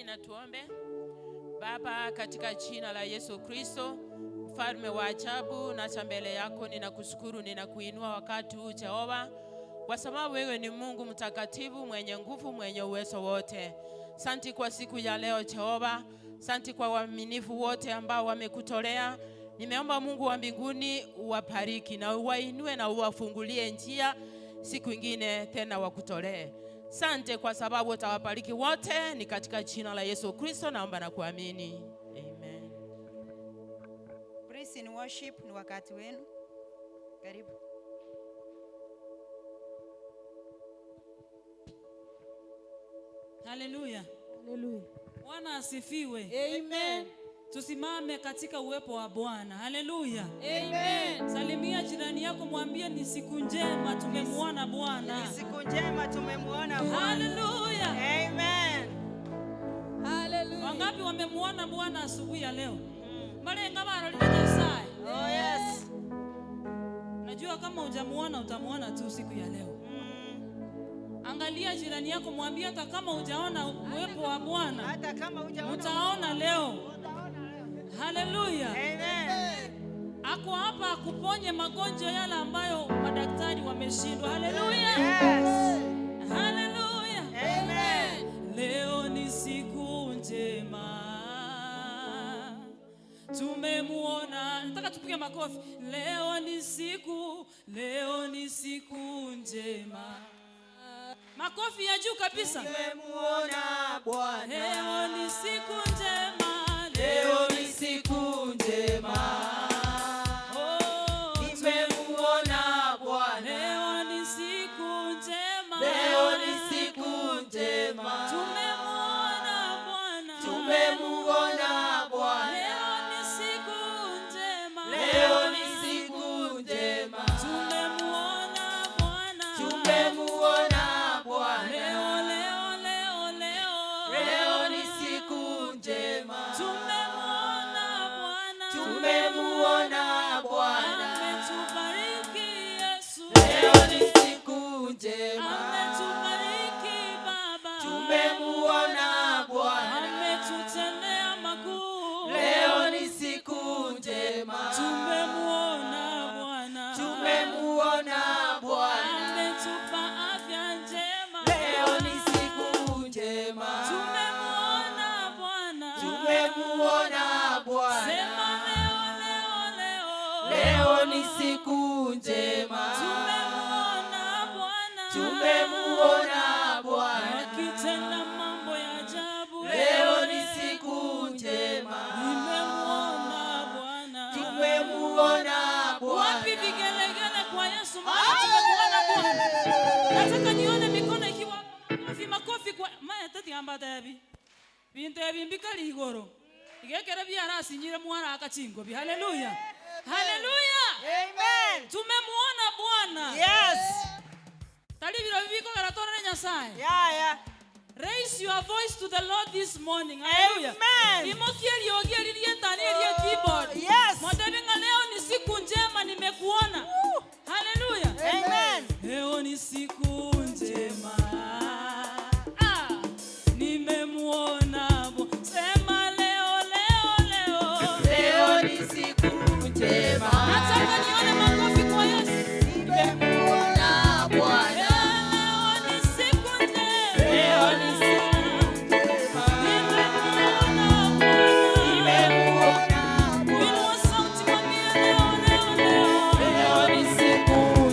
Chini na tuombe. Baba, katika jina la Yesu Kristo, mfalme wa ajabu, naja mbele yako, ninakushukuru, ninakuinua wakati huu Jehova, kwa sababu wewe ni Mungu mtakatifu, mwenye nguvu, mwenye uwezo wote. Santi kwa siku ya leo Jehova, santi kwa waaminifu wote ambao wamekutolea. Nimeomba Mungu wa mbinguni uwabariki na uwainue na uwafungulie njia siku ingine tena wakutolee. Sante kwa sababu utawabariki wote, ni katika jina la Yesu Kristo naomba na kuamini. Amen. Praise in worship ni wakati wenu. Karibu. Haleluya. Haleluya. Bwana asifiwe. Amen. Tusimame katika uwepo wa Bwana. Haleluya. Amen. Salimia jirani yako, mwambie ni siku njema tumemuona Bwana. Ni siku njema tumemuona Bwana. Haleluya. Amen. Haleluya. Wangapi wamemuona Bwana asubuhi ya leo? Malenga barolile Nyasaye. Oh yes. Najua kama hujamuona utamuona tu siku ya leo. Angalia jirani yako, mwambie hata kama hujaona uwepo wa Bwana, Hata kama hujaona utaona leo. Haleluya. Amen. Ako hapa akuponye magonjwa yale ambayo madaktari wameshindwa. Haleluya. Yes. Haleluya. Amen. Leo ni siku njema, tumemuona. Nataka tupige makofi. Leo ni siku njema. Makofi ya juu kabisa. Tumemuona Bwana. Leo ni siku njema. Leo ni siku njema. Oh, Nimemuona Bwana. leo ni siku njema. Leo ni siku njema. Tumemuona Bwana. Tumemuona Bwana. Leo ni siku njema. Leo ni siku njema. Tumemuona Bwana. Tumemuona Bwana. Leo, leo, leo, leo. Leo ni siku njema. Tumemuona Bwana. Tumemuona Bwana. Ametubariki Yesu. Leo ni siku njema. Ametubariki Baba. Tumemuona Bwana. Ametutendea makuu. Leo ni siku njema. Tumemuona Bwana. Tumemuona Bwana. Ametupa afya njema. Leo ni siku njema. Tumemuona Bwana. Tumemuona Bwana. Sema leo, leo, leo. Leo ni siku njema. Tumemuona Bwana. Tumemuona Bwana. Akitenda mambo ya ajabu. Leo ni siku njema. Nimemuona Bwana. Tumemuona Bwana. Wapi vigelegele kwa Yesu? Maana tumemuona Bwana. Nataka nione mikono ikiwa makofi, makofi kwa maya tati amba tabi. Bintu ebimbikali igoro. Igekere byarasinyire mwana akachingo bi. Haleluya. Haleluya. Amen. Tumemuona Bwana. Yes. Tali biro bibiko garatore Nyasaye. Yeah, yeah. Raise your voice to the Lord this morning. Hallelujah. Amen. Imokieli ogieli lietani elie keyboard. Yes. Mwatebinga leo ni siku njema nimekuona. Hallelujah. Amen. Leo ni siku njema. Ah, nimemuona Bwana. Sema leo, leo, leo. Leo ni siku njema. Nataka nione makofi kwa Yesu. Nimemuona Bwana. Leo ni siku njema. Leo ni siku njema. Nimemuona Bwana. Nimemuona Bwana. Inua sauti mwambie leo, leo, leo. Leo ni siku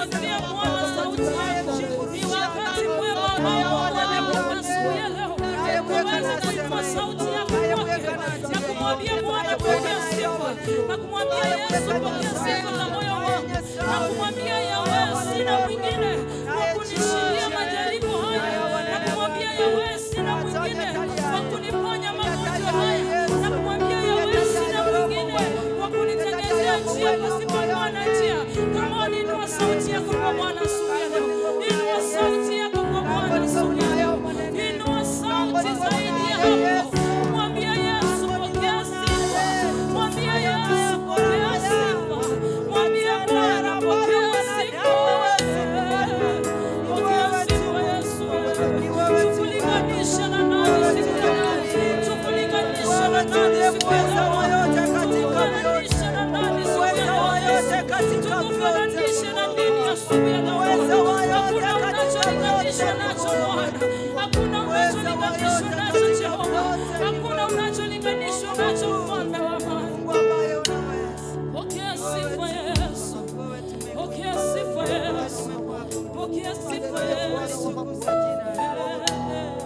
Inulia Bwana sauti yako. Ni wakati mwema ambao Mungu amekupa siku ya leo kuweza kuinua sauti yako kwake na kumwambia Bwana pokea sifa, na kumwambia Yesu pokea sifa za moyo wangu, na kumwambia Yahweh sina mwingine wa kunishindia majaribu haya, na kumwambia Yahweh sina mwingine wa kuniponya magonjwa haya, na kumwambia Yahweh sina mwingine wa kunitengenezea njia pasipokuwa na njia. Kama inua sauti yako kwa Bwana asubuhi ya leo, inua sauti yako kwa Bwana asubuhi ya leo, inua sauti zaidi ya hapo. Mwambie Yesu pokea sifa, mwambie Yesu pokea sifa, mwambie Bwana pokea sifa, pokea sifa Yesu. Tukulinganishe na nani siku ya leo? Tukulinganishe na nani siku ya leo? Tukufananishe na nani siku ya leo Yesu? Tukufananishe na nini asubuhi ya leo Bwana? Hakuna unacholinganisha nacho Bwana, hakuna unacholinganisha nacho Jehova, hakuna unacholinganisha nacho Mfalme wa amani. Pokea sifa Yesu, pokea sifa Yesu, pokea sifa Yesu.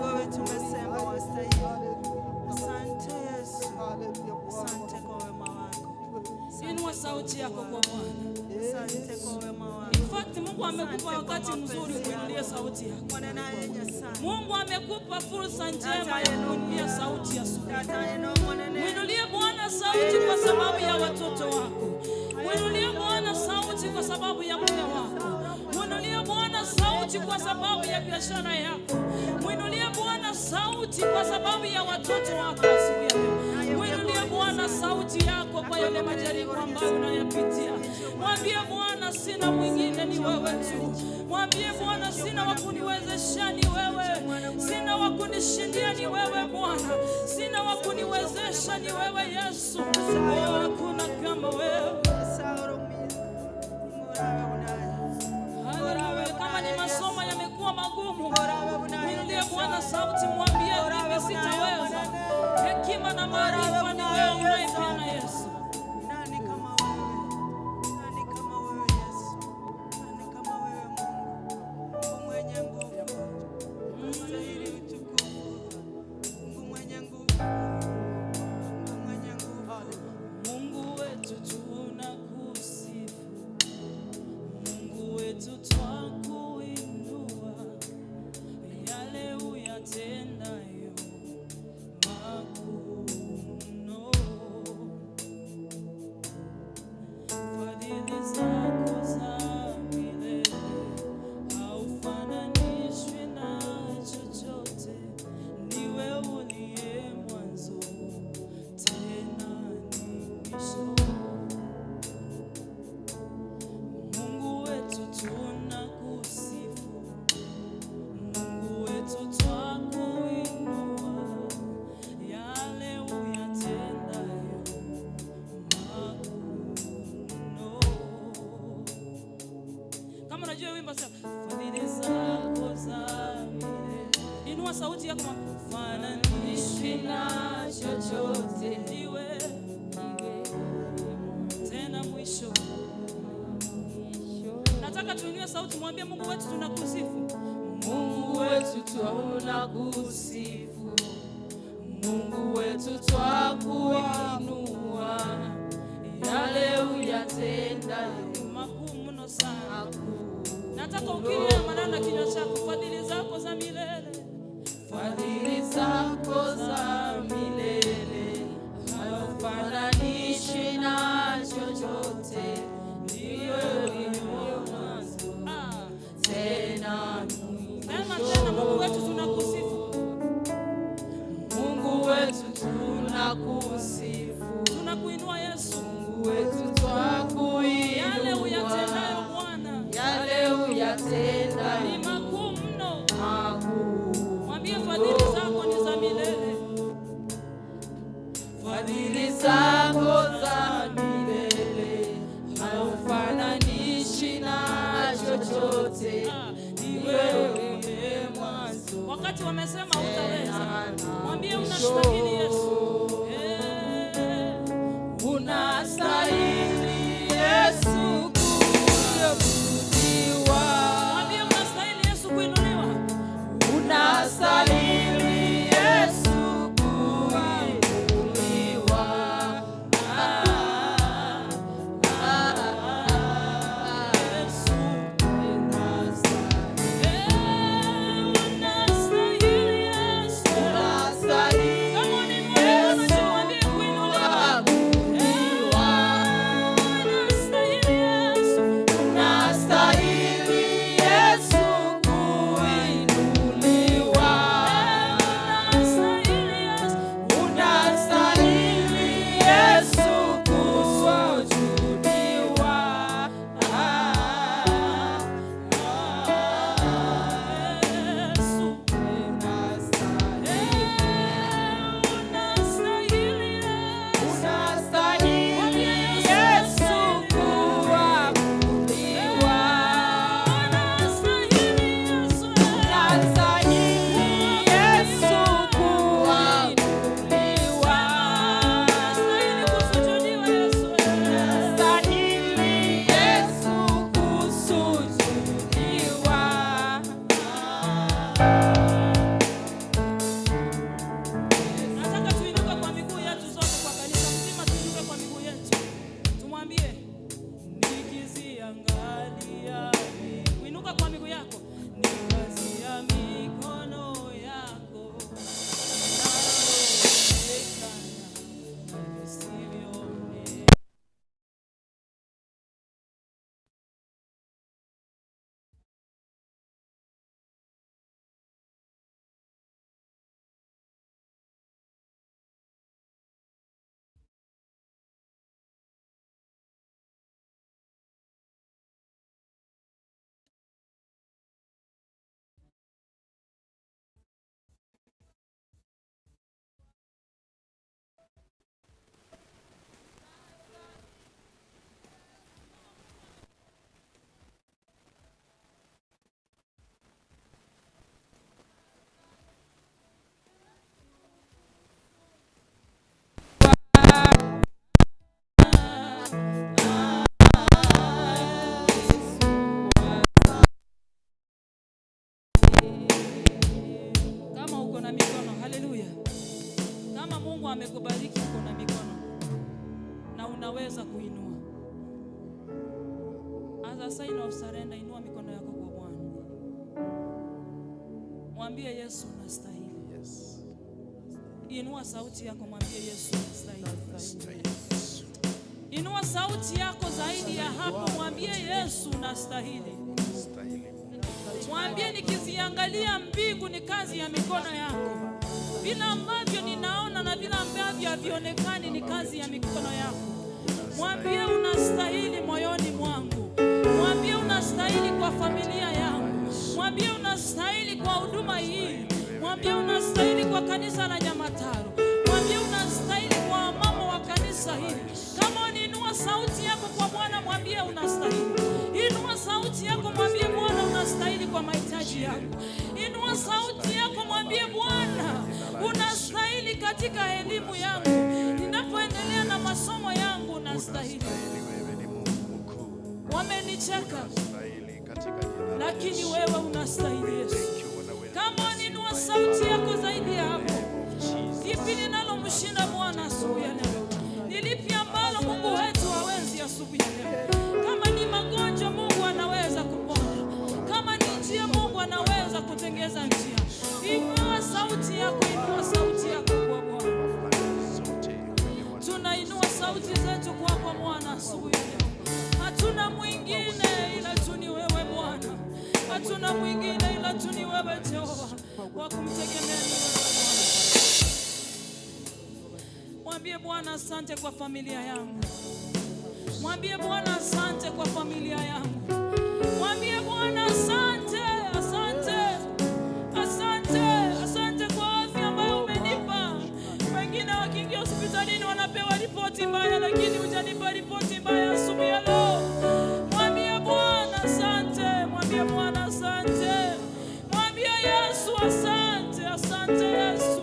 Wewe tumesema wastahili. Asante Yesu. Asante kwa wema wako. Inua sauti yako kwa Bwana. Asante kwa wema wako. In fact, Mungu amekupa wakati mzuri kuinulia sauti yako. Mwana naye Nyasaye. Mungu amekupa fursa njema ya kuinulia sauti ya asubuhi. Tata eno mwanene. Mwinulie Bwana sauti kwa sababu ya watoto wako. Mwinulie Bwana sauti kwa sababu ya mume wako. Mwinulie Bwana sauti kwa sababu ya biashara yako. Mwinulie Bwana sauti kwa sababu ya watoto wako asubuhi ya leo. Mwinulie Bwana sauti yako kwa yale majaribu ambayo unayapitia. Mwambie Bwana sina mwingine, ni wewe tu. Mwambie Bwana sina wa kuniwezesha, ni wewe. Sina wa kunishindia, ni wewe Bwana. Sina wa kuniwezesha, ni wewe Yesu. Oh, hakuna kama wewe. Haleluya. Kama ni masomo yamekuwa magumu, mwinulie Bwana sauti, mwambie mimi sitaweza. Hekima na maarifa ni wewe unayepeana Yesu. Nani kama wewe? Nani kama wewe Yesu? Nani kama wewe Mungu? Mungu mwenye nguvu. Unastahili utukufu. Mungu mwenye nguvu. Mungu mwenye nguvu. Mungu wetu tunakusifu, Mungu wetu twakuinua, yale uyatendayo makuu mno. Fadhili zako za milele haufananishwi na chochote, ni wewe uliye mwanzo tena ni mwisho. Mungu wetu tunakusifu, Mungu wetu twakuinua, yale uyatendayo makuu mno. Kama unajua wimbo sema, fadhili zako za milele. Inua sauti yako, fananishwi na chochote, niwe tena mwisho. Nataka tuinue sauti, mwambie Mungu wetu tunakusifu. Mungu wetu tunakusifu, Mungu wetu twakuinua, yale uyatendayo Makuu mno sana. makuu. Nataka ukiri maneno na kinywa chako, fadhili zako za milele. Fadhili zako za milele haufananishwi na chochote, ndiwe uliye mwanzo Ah, tena sema tena, Mungu wetu tunakusifu, Mungu wetu tunakusifu, tunakuinua Yesu, Mungu wetu twakuinua, yale uyatendayo Bwana yale uyatendayo ni makuu mno. makuu. Mwambie fadhili zako ni za milele. Fadhili zako za milele haufananishi na chochote, ni wewe uliye mwanzo Wakati wamesema hutaweza, tena mwambie mwisho. unastahili Yesu. Eh, Unastahili Yesu kuabudiwa. Umesarenda, inua mikono yako kwa Bwana. Mwambie Yesu unastahili. Yes. Inua sauti yako, mwambie Yesu unastahili. Stahili Yesu. Inua sauti yako zaidi ya hapo, mwambie Yesu unastahili. Unastahili Mungu. Mwambie nikiziangalia mbingu ni kazi ya mikono yako. Vile ambavyo ninaona na vile ambavyo havionekani ni kazi ya mikono yako. Mwambie unastahili moyoni mwangu. Mwambie unastahili kwa familia yangu. Mwambie unastahili kwa huduma hii. Mwambie unastahili kwa kanisa la Nyamataro. Mwambie unastahili kwa wamama wa kanisa hili. Kama unainua sauti yako kwa Bwana, mwambie unastahili. Inua sauti yako, mwambie Bwana unastahili kwa mahitaji yako. Inua sauti yako, mwambie Bwana unastahili katika elimu yangu. Ninapoendelea na masomo yangu unastahili. Unastahili, wewe ni Mungu mkuu. Wamenicheka, Unastahili katika jina la lakini Yesu. wewe unastahili Yesu. Thank you, Bwana wewe. Kama uninua sauti yako zaidi ya hapo, Jesus. lipi linalomshinda Bwana asubuhi ya leo? Ni lipi ambalo Mungu wetu hawezi asubuhi ya leo? Kama ni magonjwa, Mungu anaweza kuponya. Kama ni njia, Mungu anaweza kutengeza njia. Inua sauti yako, inua sauti yako kwa Bwana. Zote kwenye watu. Tunainua sauti zetu kwako Bwana asubuhi ya leo. Hatuna mwingine ila tu ni wewe Bwana. Hatuna mwingine ila tu ni wewe Jehova. Wa kumtegemea ni wewe Bwana. Mwambie Bwana asante kwa familia yangu. Mwambie Bwana asante kwa familia yangu. Mwambie Bwana asante, asante. Asante, asante kwa afya ambayo umenipa. Wengine wakiingia hospitalini wanapewa ripoti mbaya, lakini hujanipa ripoti mbaya asubuhi ya leo. Mwambie Bwana asante, mwambie Bwana asante. Mwambie Yesu asante, asante Yesu.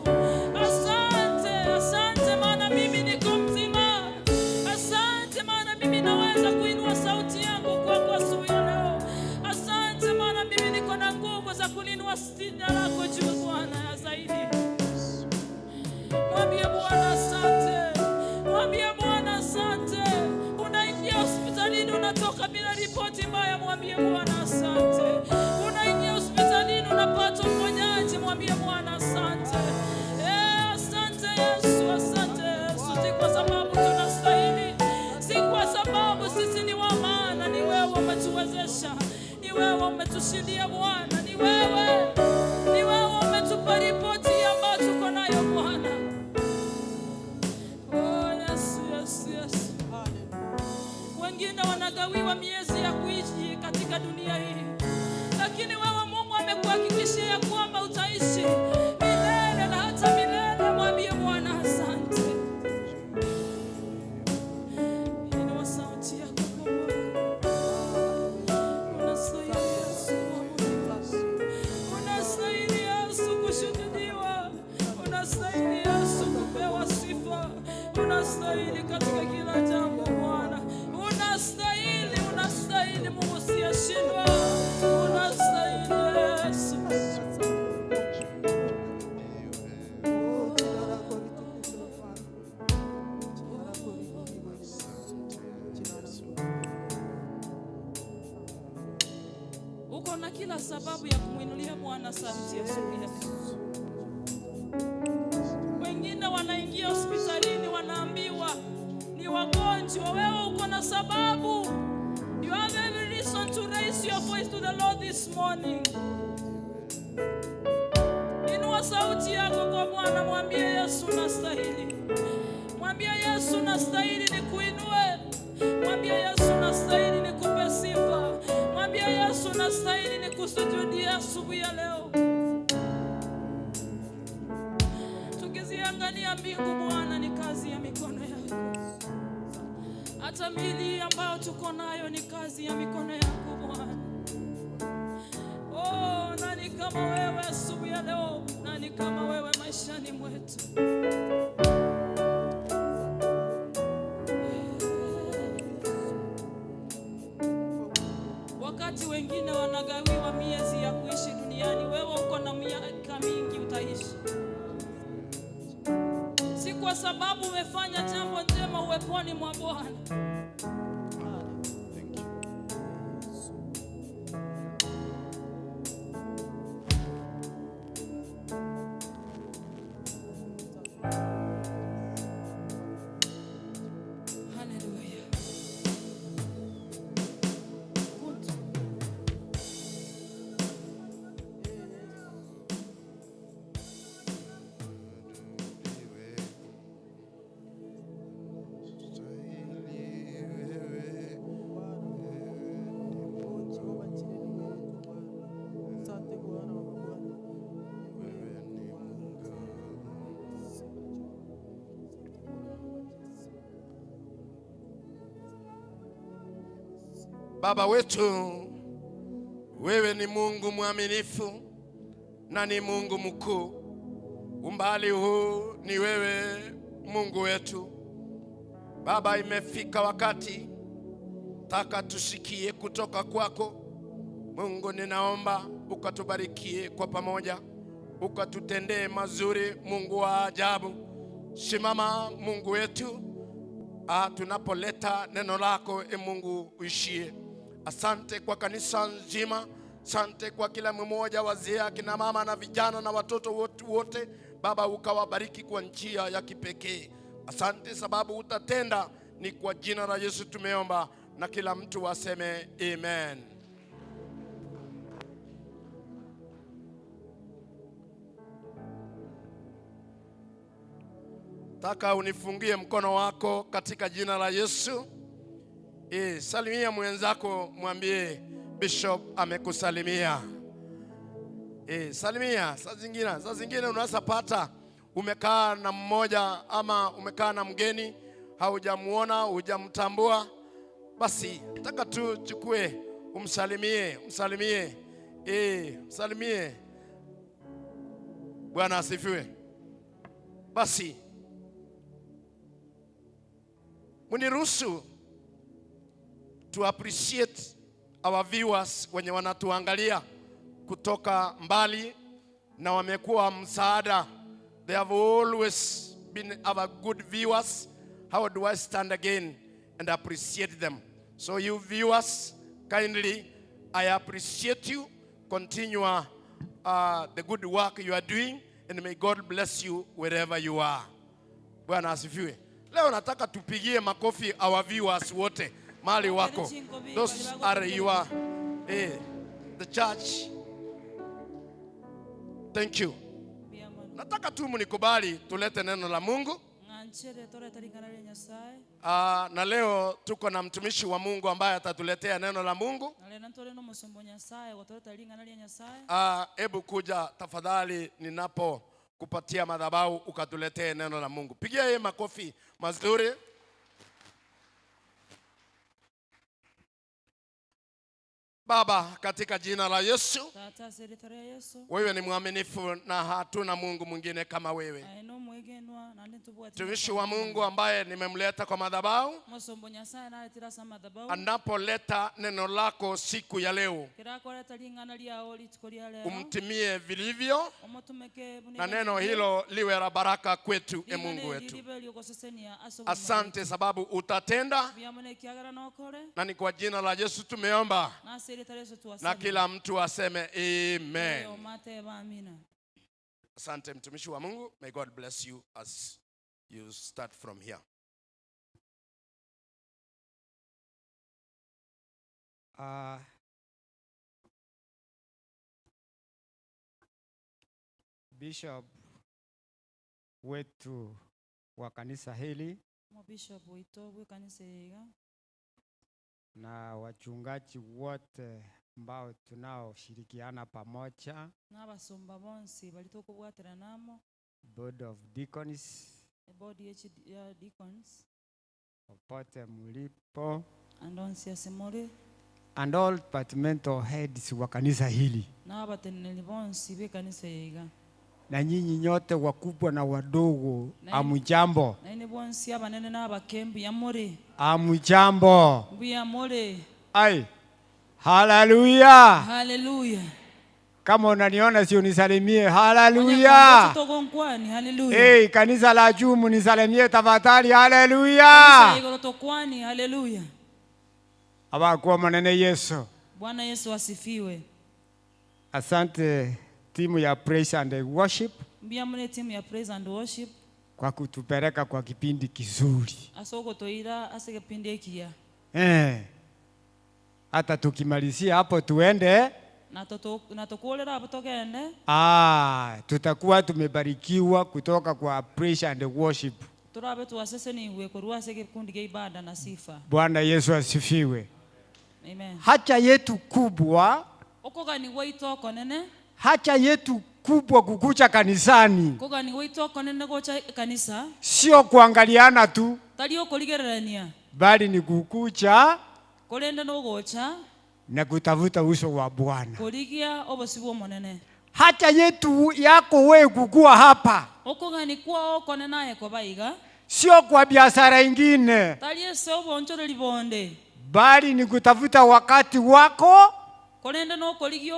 Asante, asante maana mimi niko mzima. Asante maana mimi naweza kuinua sauti yangu kwako asubuhi ya leo. Asante maana mimi niko na nguvu za kulinua jina lako juu Bwana ya zaidi. Mwambie Bwana asante. Mwambie Bwana asante. Unaingia hospitalini unatoka bila ripoti mbaya, mwambie Bwana asante. Unaingia hospitalini unapata uponyaji, mwambie Bwana asante. Asante Yesu, asante Yesu. Si kwa sababu tunastahili, si kwa sababu sisi ni wa maana, ni wewe umetuwezesha, ni wewe umetushindia Bwana, ni wewe, ni wewe umetupa ripoti ambayo tuko nayo Bwana. Oh, Yesu, Yesu, Yesu. Wengine wanagawiwa miezi ya kuishi katika dunia hii, lakini wewe Mungu amekuhakikishia ya kwamba utaishi milele na hata milele. Mwambie Bwana asante. Inua sauti yako kwa Bwana. Unastahili Yesu kuabudiwa. Unastahili Yesu kushuhudiwa. Unastahili Yesu kupewa sifa. Unastahili katika kila jambo Bwana. Unastahili, unastahili Mungu usiyeshindwa. Unastahili Yesu. Oh, jina lako litukuzwe Bwana. Jina lako liinuliwe Yesu. Jina lako. Uko na kila sababu ya kumwinulia Bwana sauti asubuhi ya leo. Wengine wanaingia hospitalini wanaambiwa ni wagonjwa. Wewe uko na sababu. You have every reason to raise your voice to the Lord this morning. Inua sauti yako kwa Bwana, mwambie Yesu unastahili. Mwambie Yesu unastahili nikuinue. Mwambie Yesu unastahili nikupe sifa. Mwambie Yesu unastahili nikusujudie asubuhi ya leo. Tukiziangalia mbingu Bwana, ni kazi ya mikono yako. Hata miili ambayo tuko nayo ni kazi ya mikono yako Bwana. Oh, nani kama wewe asubuhi ya leo? Nani kama wewe maishani mwetu? Wakati wengine wanagawiwa miezi ya kuishi duniani, wewe uko na miaka mingi utaishi. Si kwa sababu umefanya jambo njema uweponi mwa Bwana. Thank you. Baba wetu, wewe ni Mungu mwaminifu na ni Mungu mkuu. Umbali huu ni wewe Mungu wetu. Baba, imefika wakati taka tusikie kutoka kwako. Mungu, ninaomba ukatubarikie kwa pamoja, ukatutendee mazuri, Mungu wa ajabu. Simama Mungu wetu, tunapoleta neno lako, e Mungu uishie. Asante kwa kanisa nzima, asante kwa kila mmoja, wazee, akina mama na vijana na watoto wote wote. Baba, ukawabariki kwa njia ya kipekee. Asante sababu utatenda. Ni kwa jina la Yesu tumeomba, na kila mtu aseme amen. Taka unifungie mkono wako katika jina la Yesu. Salimia mwenzako, mwambie Bishop amekusalimia. Salimia. Saa zingine unaweza pata umekaa na mmoja ama umekaa na mgeni, haujamuona, hujamtambua, basi taka tu chukue umsalimie, msalimie, msalimie. Bwana asifiwe. Basi mniruhusu to appreciate our viewers wenye wanatuangalia kutoka mbali na wamekuwa msaada. They have always been our good viewers. How do I stand again and appreciate them? So you viewers, kindly, I appreciate you. Continue the good work you are doing, and may God bless you wherever you are. Bwana asifiwe. Leo nataka tupigie makofi our viewers wote mahali wako. Those are your the church. Thank you. Nataka tu mnikubali tulete neno la Mungu. Ng'anchere toreta ring'ana ria Nyasaye. Na leo tuko na mtumishi wa Mungu ambaye atatuletea neno la Mungu. Na lero ntore n'omusumba Nyasaye gotoreta ring'ana ria Nyasaye. Hebu kuja tafadhali, ninapo kupatia madhabahu ukatuletee neno la Mungu. Pigia yeye makofi mazuri. Baba, katika jina la Yesu, Tata ase erieta ria Yesu. Wewe ni mwaminifu na hatuna Mungu mwingine kama wewe. Aye nomwegenwa nandi ntobwati. Mtumishi wa Mungu ambaye nimemleta kwa madhabahu, Musumba Nyasaye naretire ase amadhabahu. Anapoleta neno lako siku ya leo, Kerakoreta ring'ana riao rituko ria lero. Umtimie vilivyo Omotumeke buna na neno hilo liwe la baraka kwetu, e Mungu wetu. Ribe riogosesenia ase obogima. Asante sababu utatenda, Mbuya ekiagera nokore. Na ni kwa jina la Yesu tumeomba, Na ase erieta ria Yesu na twasabire. kila mtu aseme amen. Omateba amina. Asante mtumishi wa Mungu. May God bless you as you start from here. Bishop wetu wa kanisa hili Omobishop oito bwa ekanisa iga. Na wachungaji wote ambao tunaoshirikiana pamoja, Na abasumba bonsi bari tokobwatera namo. Board of Deacons, Ebodi ya deacons. Popote mlipo, And onsi ase more. And all departmental heads wa kanisa hili, Na abateneneri bonsi b'ekanisa iga. Na nyinyi nyote wakubwa na wadogo, amujambo? Naine bonsi abanene n'abake mbuya more. Amujambo? Mbuya more. Ai, haleluya! Haleluya. Kama unaniona si unisalimie, haleluya! Togonkwani haleluya. Hey, kanisa la juu munisalimie tafadhali, haleluya! Kanisa igoro tokwani haleluya. Abakuwa manene Yesu. Bwana Yesu asifiwe. Asante timu ya Praise and Worship Mbuya mune timu ya praise and worship. Kwa kutupeleka kwa kipindi kizuri. Ase ogotoira ase kipindi ekiya. Eh. Hata tukimalizia hapo tuende, Na tokolera abo togende. Tutakuwa tumebarikiwa kutoka kwa Praise and Worship. Turabe twaseseniwe korwa ase kikundi kia ibada na sifa. Bwana Yesu asifiwe. Amen. Haja yetu kubwa, Okogani gwaito okonene. Haja yetu kubwa kukuja kanisani Kogani gwaito okonene gocha kanisa. Sio kuangaliana tu, Tari okorigererania. Bali ni kukuja Korende nogocha na kutafuta uso wa Bwana. Korigia obosi bw'omonene. Hacha yetu yako wewe kukua hapa Okogani kwao kone naye kobaiga sio kwa biashara ingine, tari ase obonchoreri bonde, bali ni kutafuta wakati wako korende nokorigia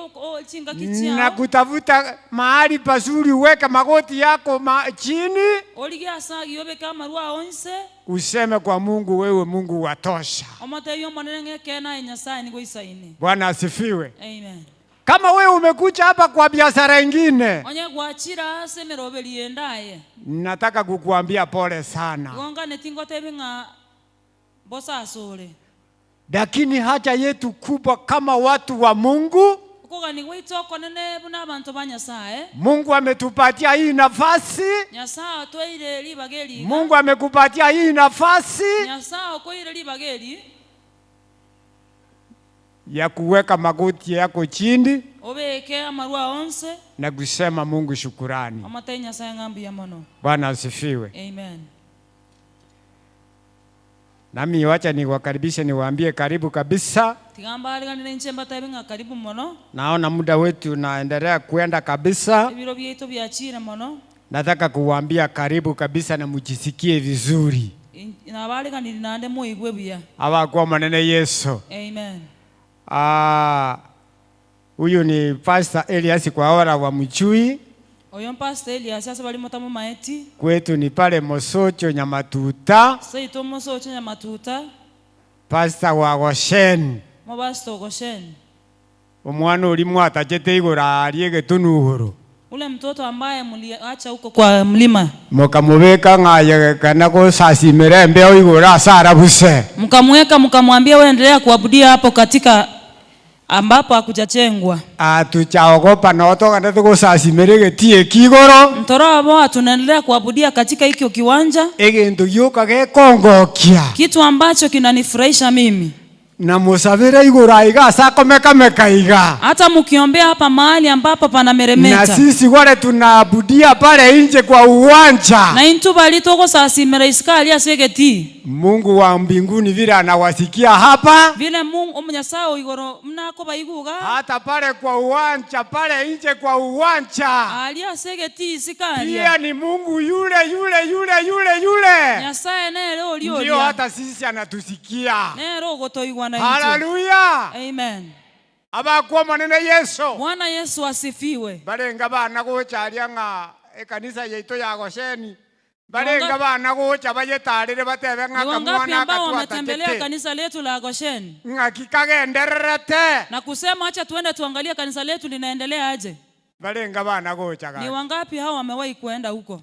chingaki na chiao kutafuta mahali pazuri uweke magoti yako chini, origia ase obeke amarwa onse, useme kwa Mungu, wewe Mungu watosha. omotebi omonene ng'eke naye Nyasaye nigo isaine. Bwana asifiwe. Amen. Kama wewe umekuja hapa kwa biashara ingine, Onye gwachira ase emeroberi endaye, nataka kukuambia pole sana, gonga tingotebi ng'a bosasore, lakini haja yetu kubwa kama watu wa Mungu, okogani gwaito okonene buna abanto ba Nyasaye. Mungu ametupatia hii nafasi, Nyasaye atweire ribaga eri, Mungu amekupatia hii nafasi Nyasaye okoire ribaga eri ya kuweka magoti yako chini obeke amarwa onse na kusema Mungu shukurani. omotebi Nyasaye ng'ambuya mono. Bwana asifiwe. Amen. Nami wacha niwakaribishe, niwaambie karibu kabisa. Tigambariganire inche mbatebi ng'a karibu mono. Naona muda wetu unaendelea kuenda kabisa. Ebiro byetu byachire mono. Nataka kuwaambia karibu kabisa na mujisikie vizuri. Nabariganire nande muigwe buya. Abakuwa manene Yesu. Amen. Huyu ni Pastor Elias kwa wala wa Mchui. Oyo Pastor Elias ase bali mutamu maeti. Kwetu ni pale Mosocho Nyamatuta. Seito Mosocho Nyamatuta. Pastor wa Goshen. Mo Pastor Goshen. Omwana oli mwatachete igoro arie getunuhuru. Ule mtoto ambaye mliacha huko kwa mlima. Mukamubeka ng'aye kana gosasimira embeo igoro asara buse. Mkamweka mkamwambia wewe endelea kuabudia hapo katika ambapo hakujachengwa. Atuchaogopa na otoka tugosasimira getie kigoro. Mtoro abo tunaendelea kuabudia katika hikyo kiwanja. Egintu gioka gekongokia. Kitu ambacho kinanifurahisha mimi. Na musabira igoro aiga asakomeka mekaiga. Hata mkiombea hapa mahali ambapo panameremeta. Na sisi wale tunaabudia pale nje kwa uwanja. Na intu bali togosasimira isikali asegeti. Mungu wa mbinguni vile anawasikia hapa. Vile Mungu omunyasaye igoro mnako baiguga. Hata pale kwa uwanja, pale nje kwa uwanja. Ali asegeti isikali. Pia ni Mungu yule yule yule yule yule. Nyasaye nere olio. Ndio hata sisi anatusikia. Nere ogotoigwa na intu. Haleluya. Amen. Abakuwa manene Yesu. Bwana Yesu asifiwe. Balenga bana gocharia ng'a ekanisa yetu ya Gosheni. Balenga bana gocha bayetarire batebe ng'a kamwana ambao wametembelea kanisa letu la Gosheni. Ng'a kikagendererete. Na kusema acha tuende tuangalie kanisa letu linaendelea aje. Balenga bana gocha. Ni wangapi hao wamewahi kuenda huko?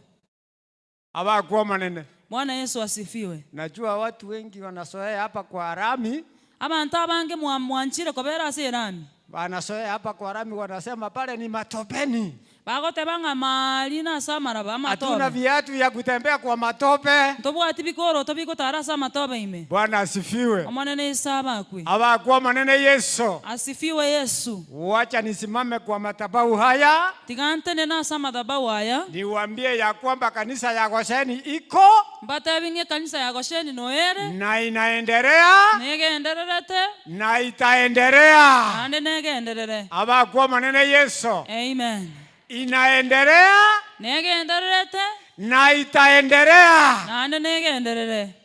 Abakuwa manene. Bwana Yesu asifiwe. Najua watu wengi wanasoea hapa kwa rami. Abantu abange mwanchire kobera ase rami. Wanasoea hapa kwa rami wanasema pale ni matopeni. Bagotebanga mali na samara ba matope. Hatuna viatu ya kutembea kwa matope. Tobwati bikoro tobiko tarasa matope ime. Bwana asifiwe. Omonene isabakwe. Abakuwa manene Yesu. Asifiwe Yesu. Wacha nisimame kwa madhabahu haya. Tigantene na sa madhabahu haya. Niwaambie ya kwamba kanisa ya Gosheni iko. Mbatebinge kanisa ya Gosheni noere. Na inaendelea. Negendererete. Na itaendelea. Ande negenderere. Abakuwa manene Yesu. Amen. Inaendelea. Negendererete. Na itaendelea. Na ande negenderere.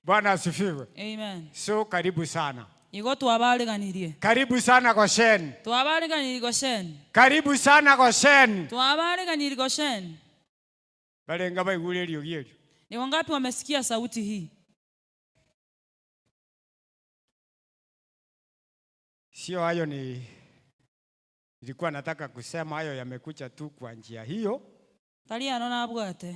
Bwana asifiwe. Amen. So karibu sana. Igo twabariganirie. Karibu sana Goshen. Twabariganirie Goshen. Karibu sana Goshen. Twabariganirie Goshen. Balenga baigure riogi erio. Ni wangapi wamesikia sauti hii? Sio hayo ni nilikuwa nataka kusema, hayo yamekuja tu kwa njia hiyo. Talia naona abwate.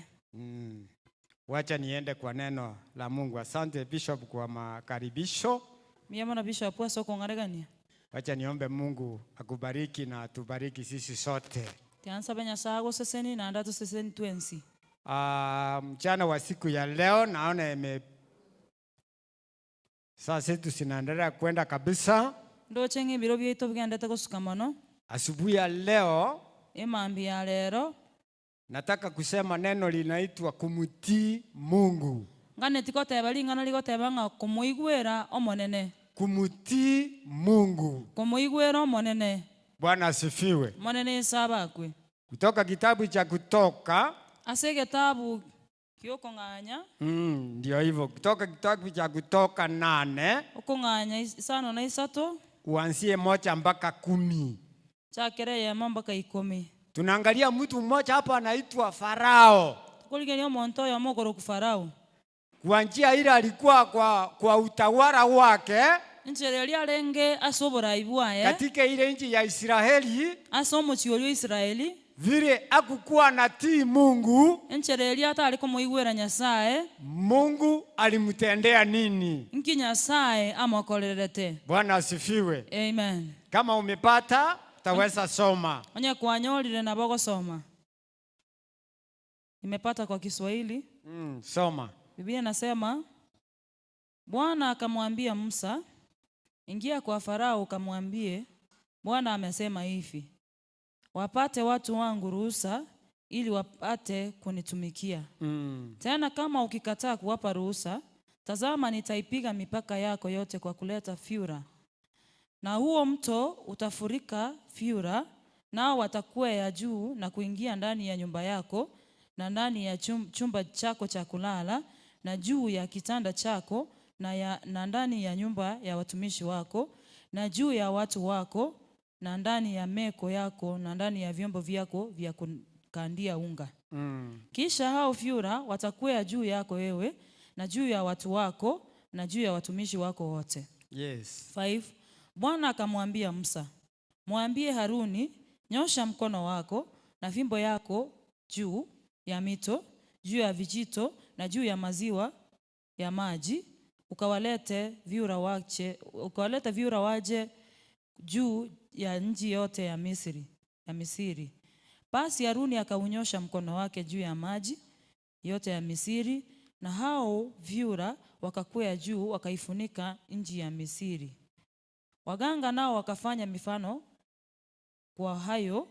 Wacha niende kwa neno la Mungu. Asante Bishop kwa makaribisho. Mimi na Bishop kwa soko ngaregania. Wacha niombe Mungu akubariki na atubariki sisi sote. Tiansa benya sago seseni na ndatu seseni twensi. Mchana wa siku ya leo naona saa zetu zinaendelea kwenda kabisa. Ndo chenge biro byetu bigendete gusukamano. Asubuhi ya leo emambi ya lero nataka kusema neno linaitwa kumtii Mungu. Ngane tikoteba ring'ana rigoteba ng'a komoigwera omonene. Kumutii Mungu. Komoigwera omonene. Bwana asifiwe. Monene esabakwe. Kutoka kitabu cha Kutoka Ase egetabu kiokong'anya. Ndio hivyo, kutoka kitabu cha Kutoka 8 okong'anya 5 na 3 uanzie 1 mpaka 10. Chakere yema mpaka 10. Tunaangalia mtu mmoja hapa anaitwa Farao. Tukoligeria omonto oyo omokoroku Farao. Kwa njia ile alikuwa kwa utawala wake Nchere eria arenge ase oborai bwaye katika ile nchi ya Israeli, ase omochi oria o Israeli, vile hakukuwa na tii Mungu, enchere eria atari komoigwera Nyasaye, Mungu alimtendea nini? Nki Nyasaye amokorerete. Bwana asifiwe. Amen. Kama umepata utaweza soma. Onye kwanyorire nabo gosoma. Nimepata kwa Kiswahili. Soma. Biblia inasema Bwana akamwambia Musa, ingia kwa Farao ukamwambie, Bwana amesema hivi, wapate watu wangu ruhusa ili wapate kunitumikia. Tena kama ukikataa kuwapa ruhusa, tazama nitaipiga mipaka yako yote kwa kuleta fyura. Na huo mto utafurika fyura, nao watakuwa ya juu na kuingia ndani ya nyumba yako na ndani ya chumba chako cha kulala na juu ya kitanda chako na ndani ya nyumba ya watumishi wako na juu ya watu wako na ndani ya meko yako na ndani ya vyombo vyako vya kukandia unga. Kisha hao fyura watakwea juu yako wewe na juu ya watu wako na juu ya watumishi wako wote. 5. Bwana akamwambia Musa, mwambie Haruni, nyosha mkono wako na fimbo yako juu ya mito, juu ya vijito na juu ya maziwa ya maji, ukawalete vyura waje juu ya nchi yote ya Misri. Basi Haruni akaunyosha mkono wake juu ya maji yote ya Misri, na hao vyura wakakwea juu wakaifunika nchi ya Misri. Waganga nao wakafanya mifano kwa hayo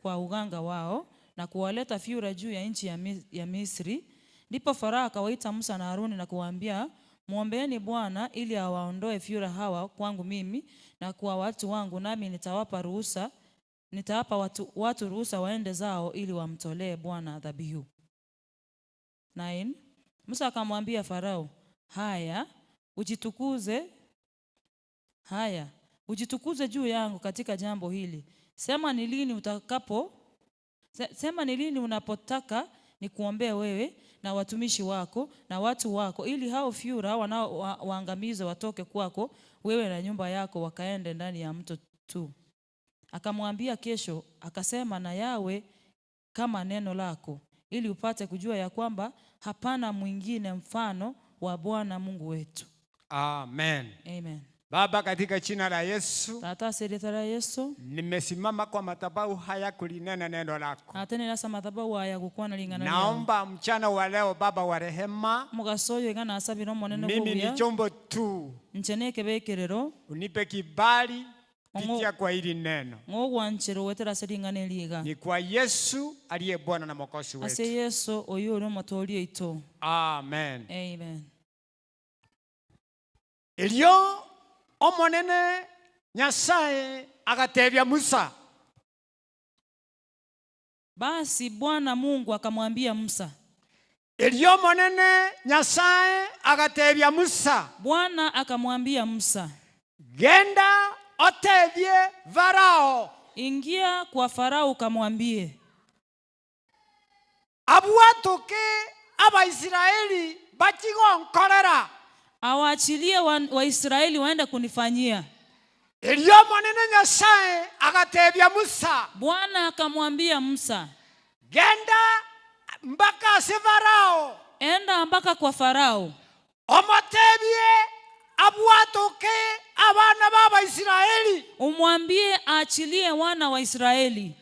kwa uganga wao na kuwaleta fyura juu ya nchi ya Misri. Ndipo Farao akawaita Musa na Haruni na kuwaambia, muombeeni Bwana ili awaondoe fyura hawa kwangu mimi na kwa watu wangu, nami nitawapa ruhusa, nitawapa watu ruhusa waende zao ili wamtolee Bwana dhabihu. 9. Musa akamwambia Farao, haya ujitukuze juu yangu katika jambo hili. Sema ni lini utakapo, sema ni lini unapotaka nikuombee wewe na watumishi wako na watu wako, ili hao fyura wanao waangamize watoke kwako wewe na nyumba yako, wakaende ndani ya mto tu. Akamwambia kesho, akasema na yawe kama neno lako, ili upate kujua ya kwamba hapana mwingine mfano wa Bwana Mungu wetu. Amen. Amen. Baba, katika jina la Yesu, Tata seretara Yesu, nimesimama kwa madhabahu haya kulinena neno lako. Atenera sa madhabahu haya gukwana lingana. Naomba mchana wa leo, Baba wa rehema, mugasoyo igana asabira omonene mimi ni gobuya chombo tu, ncheneke bekerero, unipe kibali pitia kwa hili neno. Ng'ogwanchero wetera ase ring'ana eliga. Ni kwa Yesu aliye Bwana na Mwokozi Ase wetu. Yesu oyo ori omotoori oito. Amen. Amen. Elio omonene Nyasaye akatebia Musa. Basi Bwana Mungu akamwambia Musa. Elio monene Nyasaye akatebia Musa. Bwana akamwambia Musa, Genda otebie Farao. Ingia kwa Farao ukamwambie, Abwatuke Abaisraeli bachigonkorera. Awaachilie Waisraeli waende kunifanyia. Elio monene Nyasaye akatebia Musa. Bwana akamwambia Musa, Genda mpaka ase Farao. Enda mpaka kwa Farao. Omotebie abwatuke abana ba Israeli. Umwambie aachilie wana wa Israeli.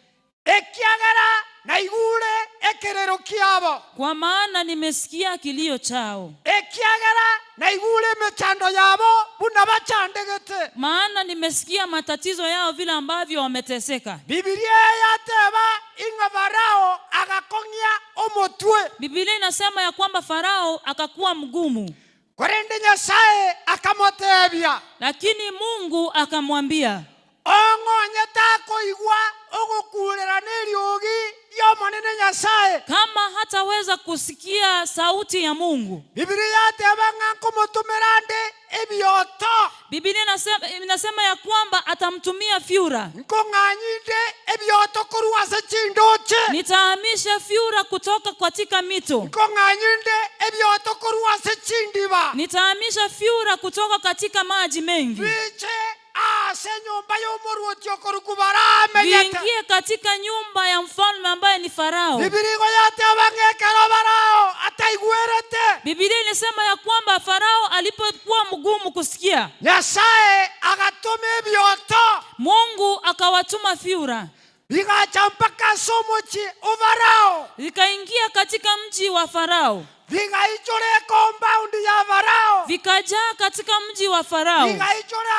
Ekiagera naigure ekerero kiabo. Kwa maana nimesikia kilio chao. Ekiagera naigure mechando yabo buna bachandegete. Maana nimesikia matatizo yao vile ambavyo wameteseka. Biblia yateba inga Farao agakong'ia omotwe. Biblia inasema ya kwamba Farao akakuwa mgumu. Korende Nyasaye akamotebia. Lakini Mungu akamwambia, ong'onye takoigwa ogokurera neriogi yomonene Nyasaye. Kama hataweza kusikia sauti ya Mungu. Biblia yateba ng'a nkomotumera nde ebioto. Biblia inasema ya kwamba atamtumia fyura. Nkong'anyinde ebioto korwa ase chindoche. Nitahamisha fyura kutoka katika mito. Nkong'anyinde ebioto korwa ase chindiba. Nitahamisha fyura kutoka katika maji mengi. Biche ase nyumba y'omoruoti okorukubara amenyete. Viingie katika nyumba ya mfalme ambaye ni Farao. Biblia yateba ng'ekero Farao ataigwerete. Biblia inasema ya kwamba Farao alipokuwa mgumu kusikia, Nyasaye agatuma ebioto. Mungu akawatuma fyura. Bigacha mpaka somochi o Farao. Vikaingia katika mji wa Farao. Vigaichora compound ya Farao. Vikajaa katika mji wa Farao. Vigaichora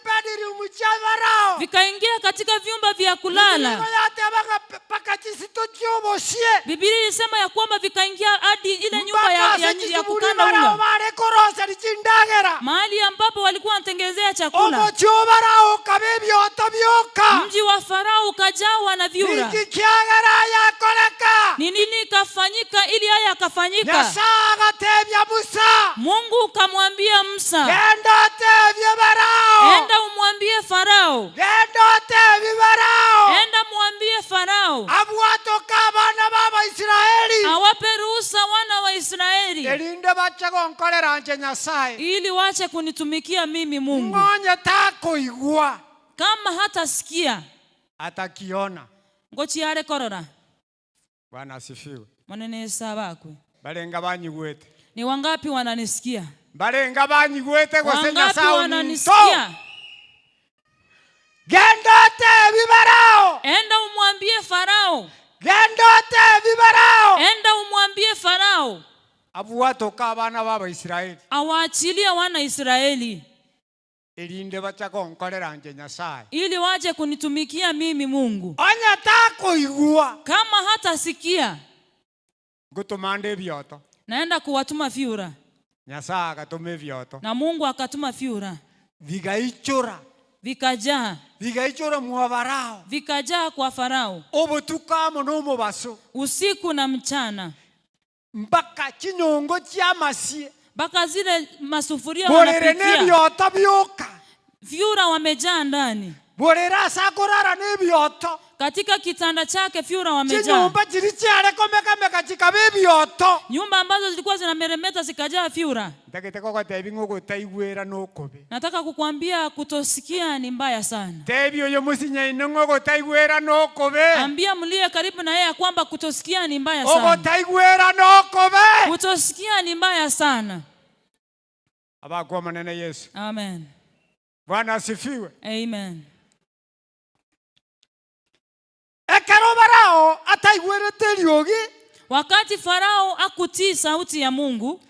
bedroom cha Farao. Vikaingia katika vyumba vya kulala. Biblia yateba mpaka chisito chiobosie. Biblia ilisema ya kwamba vikaingia hadi ile nyumba ya kukanda Farao unga. bare korosa chindagera. Mahali ambapo walikuwa wanatengenezea chakula. Omochi o Farao kabe ebioto bioka. Mji wa Farao ukajawa na vyura. Niki kiagera yakoreka. Ni nini ikafanyika ili haya yakafanyika? Nyasaye agatebia Musa. Mungu ukamwambia Musa, Genda otebie Farao. enda umwambie Farao. Genda otebie Farao. Enda mwambie Farao Abwatoka abana b'Abaisiraeli. awape ruhusa wana wa Israeli Erinde bache gonkorera nche Nyasaye. ili wache kunitumikia mimi Mungu. Ng'onye takoigwa. Kama hatasikia Atakiona. ngochiare korora. Bwana asifiwe. Manene sabakwe. Barenga banyigwete. Ni wangapi wananisikia? Barenga banyigwete gose Wangapi Nyasaye ominto. wananisikia? Genda otebi Farao. Enda umwambie Farao. Genda otebi Farao. Enda umwambie Farao Abwatoka abana b'Abaisiraeli. awaachilie wana Israeli Erinde bacha gonkorera nche Nyasaye. ili waje kunitumikia mimi Mungu. Onye takoigwa. Kama hatasikia, Ngũtũma ebioto. naenda kuwatuma fyura. Nyasaye agatũma ebioto. Na Mungu akatuma fyura. Bigaichora. Vikajaa. Bigaichora mwa Farao. Vikajaa kwa Farao. Obotuko amo n'omobaso. Usiku na mchana. Mpaka chinyongo chiamasie. Mpaka zile masufuria Borere wanapikia. n'ebioto bioka. Vyura wamejaa ndani. Borere ase akorara n'ebioto. Katika kitanda chake fyura wamejaa. Chinyumba chiri chiare komekameka chikaba ebioto. Nyumba ambazo zilikuwa zinameremeta zikajaa fyura. Ntagete kogotebi ng'ogotaigwera n'okobe. Nataka kukwambia kutosikia ni mbaya sana. Tebi oyo musinyaine ng'ogotaigwera n'okobe. Ambia mlie karibu na yeye kwamba kutosikia ni mbaya sana. Ogotaigwera n'okobe. Kutosikia ni mbaya sana. Abakwa manene Yesu. Amen. Bwana asifiwe. Amen. Ekero Farao ataigwerete eriogi. Wakati Farao akutii sauti ya Mungu,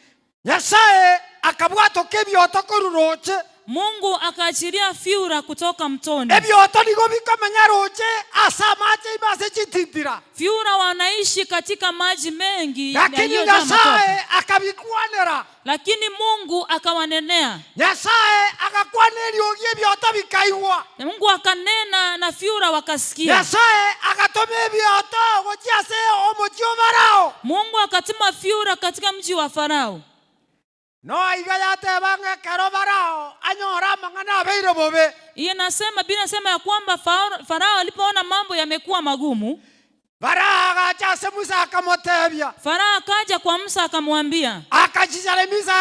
Nyasaye akabwatoka ebioto korwa roche. Mungu akaachilia fyura kutoka mtoni. Ebioto nigo bikomenya roche ase amache ime ase chitintira. Fyura wanaishi katika maji mengi Lakini yaliyojaa matope. Nyasaye akabikwanera. Lakini Mungu akawanenea. Nyasaye agakwana eriogi ebioto bikaigwa. Na Mungu akanena na fyura wakasikia. Nyasaye agatoma ebioto gochia ase omochi o Farao. Mungu akatuma fyura katika mji wa Farao. No aiga yateba ng'ekero Farao anyora amang'ana abeire bobe. Inasema Biblia inasema ya kwamba Farao alipoona mambo yamekuwa magumu, Farao agacha ase Musa akamotebia. Farao akaja kwa Musa akamwambia. Akachisaremisa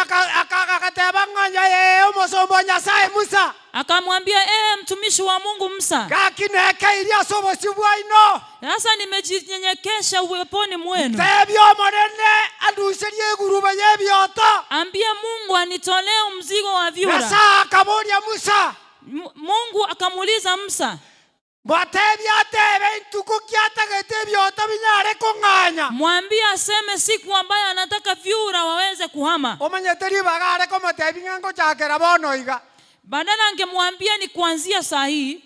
akateba ng'onya yeye omosombo Nyasaye Musa. Akamwambia, mtumishi wa Mungu Musa. Gakinekeirie ase obosio bwaino. Sasa nimejinyenyekesha uweponi mwenu. Tebia omonene anduserie egurube y'ebioto. Ambia Mungu anitolee mzigo wa vyura. Nyasaye akaboria Musa. Mungu akamuuliza Musa. Mwambie aseme siku ambayo anataka vyura waweze kuhama. Badala angemwambia ni kuanzia saa hii,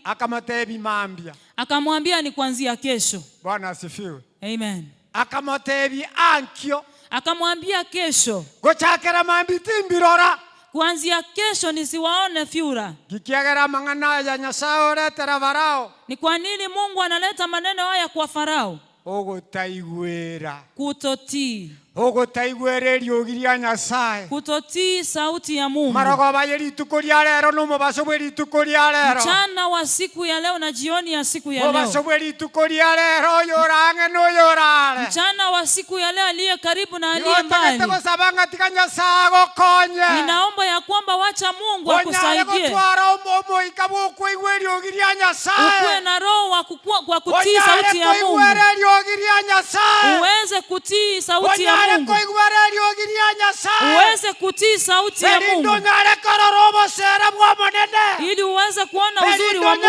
akamwambia ni kuanzia kesho. Bwana asifiwe. Amen. Akamotebi ankio. Akamwambia kesho. Gochakera mambiti mbirora. Kuanzia kesho nisiwaone fyura. Gikiagera mang'ana ya Nyasaye oretera Farao. Ni kwa nini Mungu analeta maneno haya kwa Farao? Ogotaigwera. Kutotii. Ogotaigwera eriogi ria Nyasaye. Kutotii sauti ya Mungu. Marogoba ye rituko ria rero n'omobaso bwe rituko ria rero. Mchana wa siku ya leo na jioni ya siku ya leo. Omobaso bwe rituko ria rero oyorange n'oyorare. Mchana wa siku ya leo aliye karibu na aliye mbali. Ninaomba ya kwamba wacha Mungu akusaidie. Ukuwe na roho wa kutii sauti ya Mungu. Uweze kutii sauti ya Mungu. Uweze kutii sauti ya Mungu. Ili uweze kuona uzuri wa Mungu.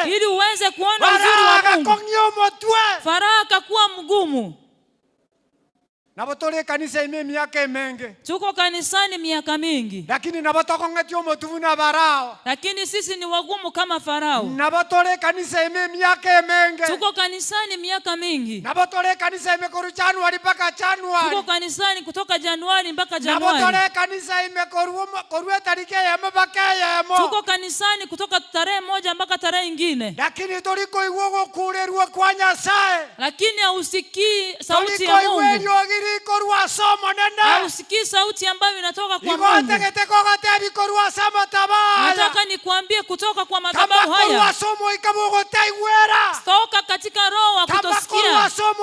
Ili uweze kuona uzuri wa Mungu. Farao akakuwa mgumu. Nabotore kanisa ime miaka menge. Tuko kanisani miaka mingi. Lakini nabotokong'eti omotuvu na Farao. Lakini sisi ni wagumu kama Farao. Nabotore kanisa ime miaka menge. Tuko kanisani miaka mingi. Nabotore kanisa ime koru Januari mpaka Januari. Tuko kanisani kutoka Januari mpaka Januari. Nabotore kanisa ime koru tariki yemo mpaka yemo. Tuko kanisani kutoka tarehe moja mpaka tarehe nyingine. Lakini toriko iwogo kwa Nyasaye. Lakini hausikii sauti ya Mungu. Hausikii sauti ambayo inatoka kwa Mungu. Nataka nikuambie kutoka kwa madhabahu haya. Toka katika roho wa kutosikia. Toka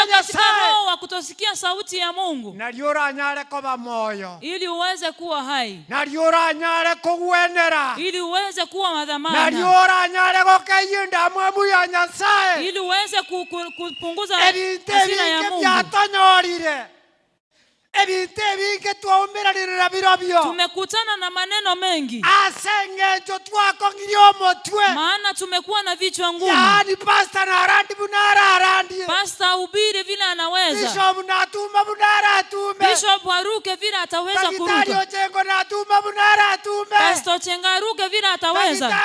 katika roho wa kutosikia sauti ya Mungu. Ili uweze kuwa hai. Ili uweze kuwa madhamana. Ili uweze kupunguza hasira ya Mungu. Tumekutana na maneno mengi. Maana tumekuwa na vichwa ngumu. Pastor ahubiri vile anaweza. Bishop aruke vile ataweza kuruka. Pastor Chenga aruke vile ataweza.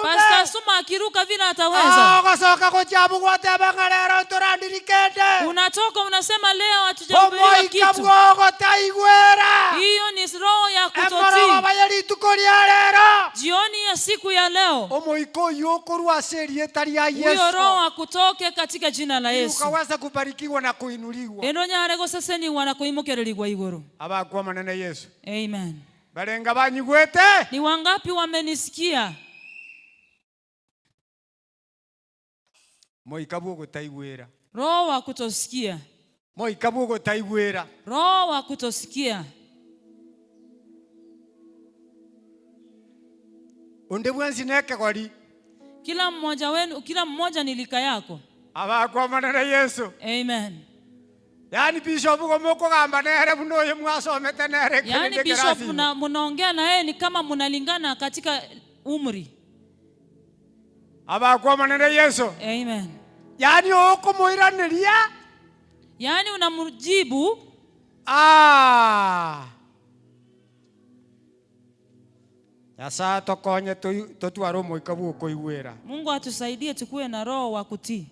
Pastor Asuma akiruka vile ataweza. Unatoka unasema leo hatujahubiriwa kitu. Hiyo ni roho ya kutotii. Jioni ya siku ya leo, huyo roho akutoke katika jina la Yesu. Eno goseseniwa na kuimukererigwa iguru. Amen. Ni wangapi wamenisikia? Roho wa kutosikia. Roho wa kutosikia. Kila mmoja wenu, kila mmoja ni lika yako. Amen. Yani bishop Yani bishop munaongea na yeye ni kama munalingana katika umri. Amen. Yani okumuiraneria. Yani unamjibu. Nyasaye tokonye totware omoika bwa okoigwera. Mungu atusaidie tukue na roho wa kutii.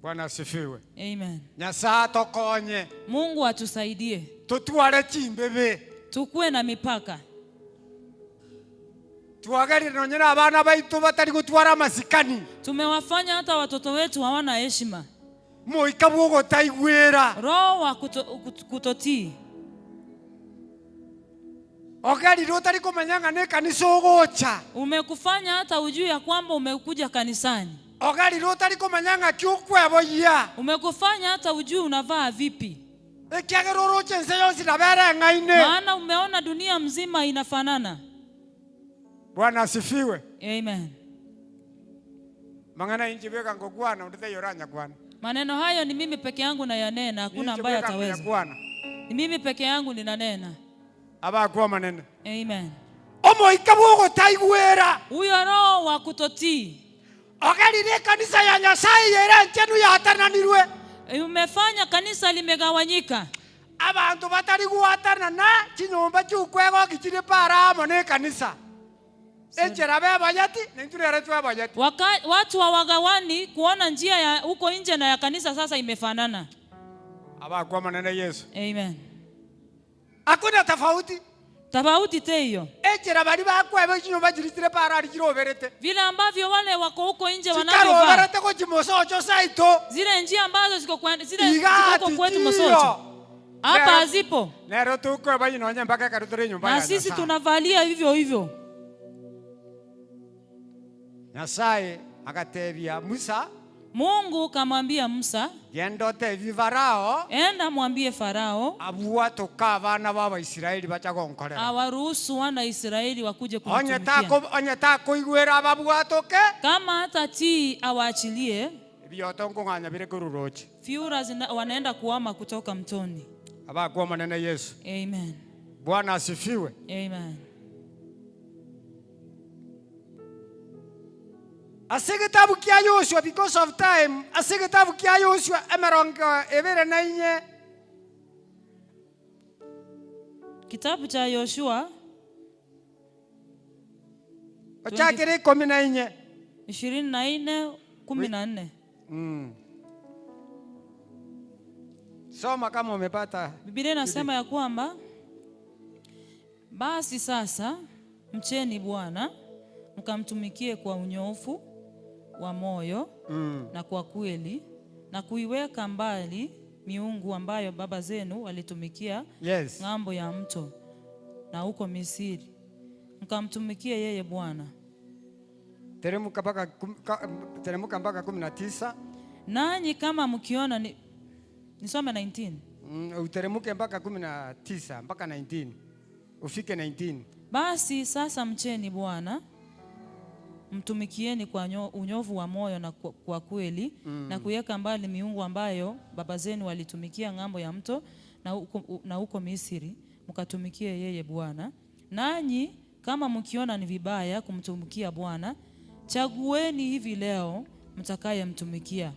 Bwana asifiwe. Amen. Nyasaye tokonye. Mungu atusaidie. Totware chimbebe. Tukue na mipaka. Tuwagarire nonyena abana baitu batari gutwara masikani. Tumewafanya hata watoto wetu hawana heshima. Moika bwa ogotaigwera. Roho wa kutotii. Ogarire utari kumenya ne kanisa ogocha. Umekufanya hata ujui ya kwamba umekuja kanisani. Ogarire utari kumenya ng'aki okweboyia. Umekufanya hata ujui unavaa vipi. Ekiagera oroche ense yonsi nabere eng'aine. Maana umeona dunia mzima inafanana. Bwana asifiwe. Amen. Mang'ana inchi beka ngokwana ndite yoranya kwana. Maneno hayo ni mimi peke yangu nayanena, hakuna ambaye ataweza. Ni mimi peke yangu ninanena. Abakuwa manene. Amen. Omoika bwogotaigwera. Huyo roho wa kutotii Ogerire kanisa ya Nyasaye yera nchenu yatananirwe. Umefanya kanisa limegawanyika. Abantu batari guatanana chinyomba chiukwego kichire paramo ne kanisa. Enchera bebayati nenturere twebayati. Watu hawagawani kuona njia ya huko nje na ya kanisa sasa imefanana. Abakuwa manene Yesu. Amen. Hakuna tofauti. Tofauti te hiyo. Enchera bari bakwebe chinyomba chiritire parari chiroberete. Vile ambavyo wale wako huko nje wanavyovaa. Chikaroberete ko chimosocho saito. Zile njia ambazo ziko kwa zile ziko huko kwetu Mosocho. Hapa hazipo. Nero tukweba inonya mpaka karutore nyumba Na sisi tunavalia hivyo hivyo. Nyasaye akatebia Musa. Mungu kamwambia Musa, genda otebi Farao, enda mwambie Farao abua toka abana ba Israeli bacha gonkorera. Awaruhusu wana Israeli wakuje kumtumikia. Onye takoigwera ababwatoke. Kama hatatii awaachilie. Ebioto nkong'anya bire koruroche. Fiura wanaenda kuhama kutoka mtoni. Abakuwa manene Yesu. Amen. Bwana asifiwe. Amen. Ase kitabu kia Yoshua, because of time, ase kitabu kia Yoshua emerongo ebere na inye. Kitabu cha Yoshua ochakire 14. 24 14. Soma kama umepata. Biblia inasema ya kwamba basi sasa mcheni Bwana mkamtumikie kwa unyofu wa moyo na kwa kweli, na kuiweka mbali miungu ambayo baba zenu walitumikia ng'ambo ya mto na huko Misri, mkamtumikie yeye Bwana. Teremka mpaka 19. Nanyi kama mkiona nisome 19. Uteremke mpaka 19 mpaka 19. Ufike 19. Basi sasa mcheni Bwana, mtumikieni kwa unyovu wa moyo na kwa kweli, na kuiweka mbali miungu ambayo baba zenu walitumikia ng'ambo ya mto na huko Misri, mkatumikie yeye Bwana. Nanyi kama mkiona ni vibaya kumtumikia Bwana, chagueni hivi leo mtakayemtumikia,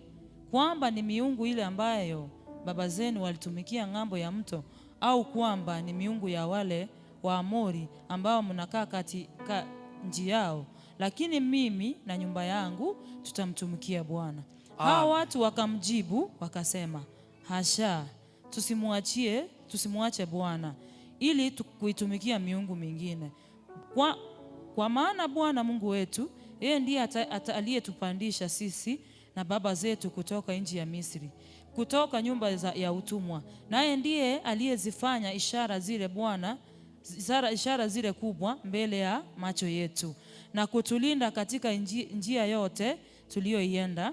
kwamba ni miungu ile ambayo baba zenu walitumikia ng'ambo ya mto, au kwamba ni miungu ya wale Waamori ambao mnakaa katika nchi yao. Lakini mimi na nyumba yangu tutamtumikia Bwana. Hao watu wakamjibu wakasema, hasha, tusimwache Bwana ili kuitumikia miungu mingine. Kwa maana Bwana Mungu wetu yeye ndiye aliyetupandisha sisi na baba zetu kutoka nchi ya Misri, kutoka nyumba ya utumwa. Naye ndiye aliyezifanya ishara zile Bwana, ishara zile kubwa mbele ya macho yetu, na kutulinda katika njia yote tuliyoienda,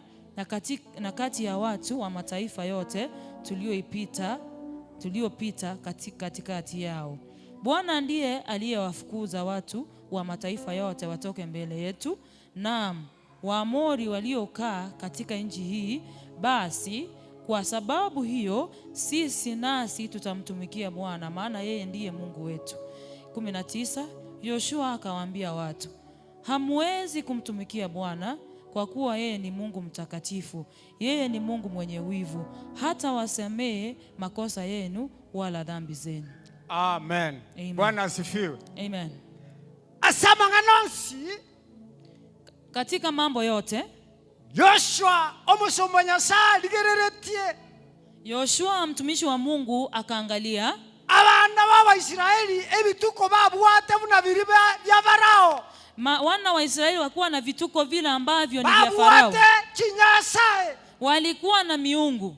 na kati ya watu wa mataifa yote tuliopita katikati yao. Bwana ndiye aliyewafukuza watu wa mataifa yote watoke mbele yetu, naam Waamori waliokaa katika nchi hii. Basi kwa sababu hiyo sisi nasi tutamtumikia Bwana, maana yeye ndiye Mungu wetu. 19 Yoshua akawaambia watu, hamwezi kumtumikia Bwana kwa kuwa yeye ni Mungu mtakatifu, yeye ni Mungu mwenye wivu, hata wasamee makosa yenu wala dhambi zenu. Amen. Amen. Bwana asifiwe. Amen. Asamanganosi katika mambo yote Yoshua omusumba Nyasaye ligereretie. Yoshua mtumishi wa Mungu akaangalia abana ba Israeli ebituko babwate buna biri bya Farao. Wana wa Israeli wakuwa na vituko vile ambavyo ni vya Farao. Babwate kinyasaye. Walikuwa na miungu.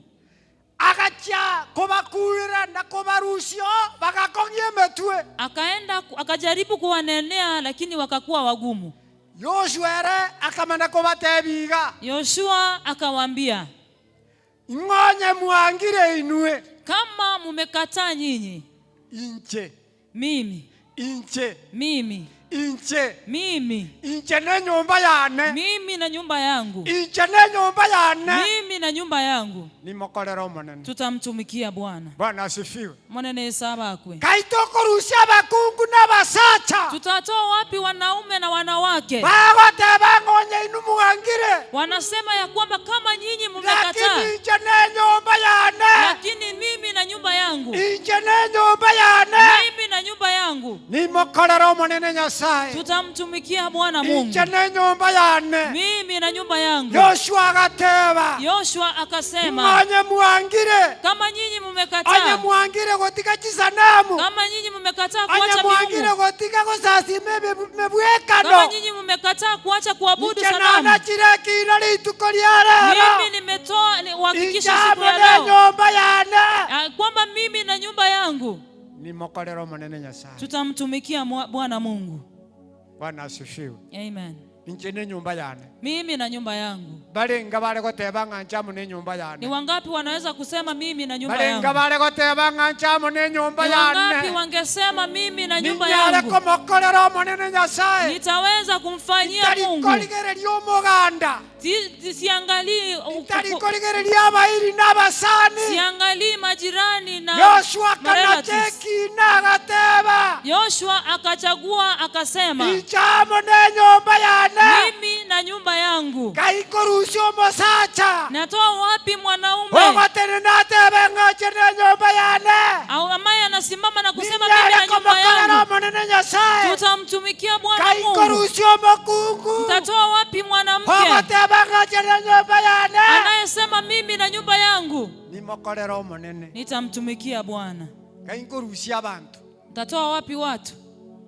Akacha kobakurira na kobarusio bakakonye metwe. Akaenda akajaribu kuwanenea lakini wakakuwa wagumu. Yoshua akamana kobatebiga. Yoshua akawaambia, ngonye mwangire inue. Kama mumekataa nyinyi, inche mimi, inche mimi, Inche. Mimi. Inche ne nyumba yane. Mimi na nyumba yangu. Inche ne nyumba yane. Mimi na nyumba yangu. Nimokorera omonene. Tutamtumikia Bwana. Bwana asifiwe. Monene sabakwe. Kaitokorusha bakungu na basacha. Tutatoa wapi wanaume na wanawake? Bagoteba ngonye inu muangire. Wanasema ya kwamba kama nyinyi mmekataa. Lakini inche ne nyumba yane. Lakini mimi na nyumba yangu. Inche ne nyumba yane. Mimi na nyumba yangu. Nimokorera omonene Nyasaye. Tutamtumikia Bwana Mungu. Inche ne nyumba yane. Mimi na nyumba yangu. Yoshua agateba. Yoshua akasema. Onye muangire. Kama nyinyi mmekataa. Onye muangire gotika chisanamu. Kama nyinyi mmekataa kuacha Onye muangire miungu. gotika gosasime mebwekano. Kama nyinyi mmekataa kuacha kuabudu sanamu. Mimi nimetoa uhakikisho siku ya leo nyumba yane. Kwamba mimi na nyumba yangu Nimokorera omonene Nyasaye. Tutamtumikia Bwana Mungu. Bwana asifiwe. Amen. Inche ne nyumba yane. Mimi na nyumba yangu. Balenga bale goteba ng'anchamu ne nyumba yane. Ni wangapi wanaweza kusema mimi na nyumba yangu? Balenga bale goteba ng'anchamu ne nyumba yane. Ni wangapi wangesema mimi na nyumba yangu? Ninyare komokorera omonene Nyasaye. Nitaweza kumfanyia Mungu. Ntarikorigereria omoganda. Siangalii Ntarikorigereria abairi n'abasani. Siangalii majirani na Yoshua kanacheki na agateba. Yoshua akachagua akasema. Inchamo ne nyumba yane. Mimi na nyumba yangu. Kaikorusha omosacha. Natoa wapi mwanaume? Ogotene natebe ng'ache ne nyumba yane. Au ambaye anasimama na kusema mimi na nyumba yangu. Tutamtumikia Bwana Mungu. Kaikorusha omokungu. Nitatoa wapi mwanamke? Ogotebe ng'ache ne nyumba yane. Anayesema mimi na nyumba yangu. Nimokorera omonene. Nitamtumikia Bwana. Kaikorusha abantu. Nitatoa wapi watu?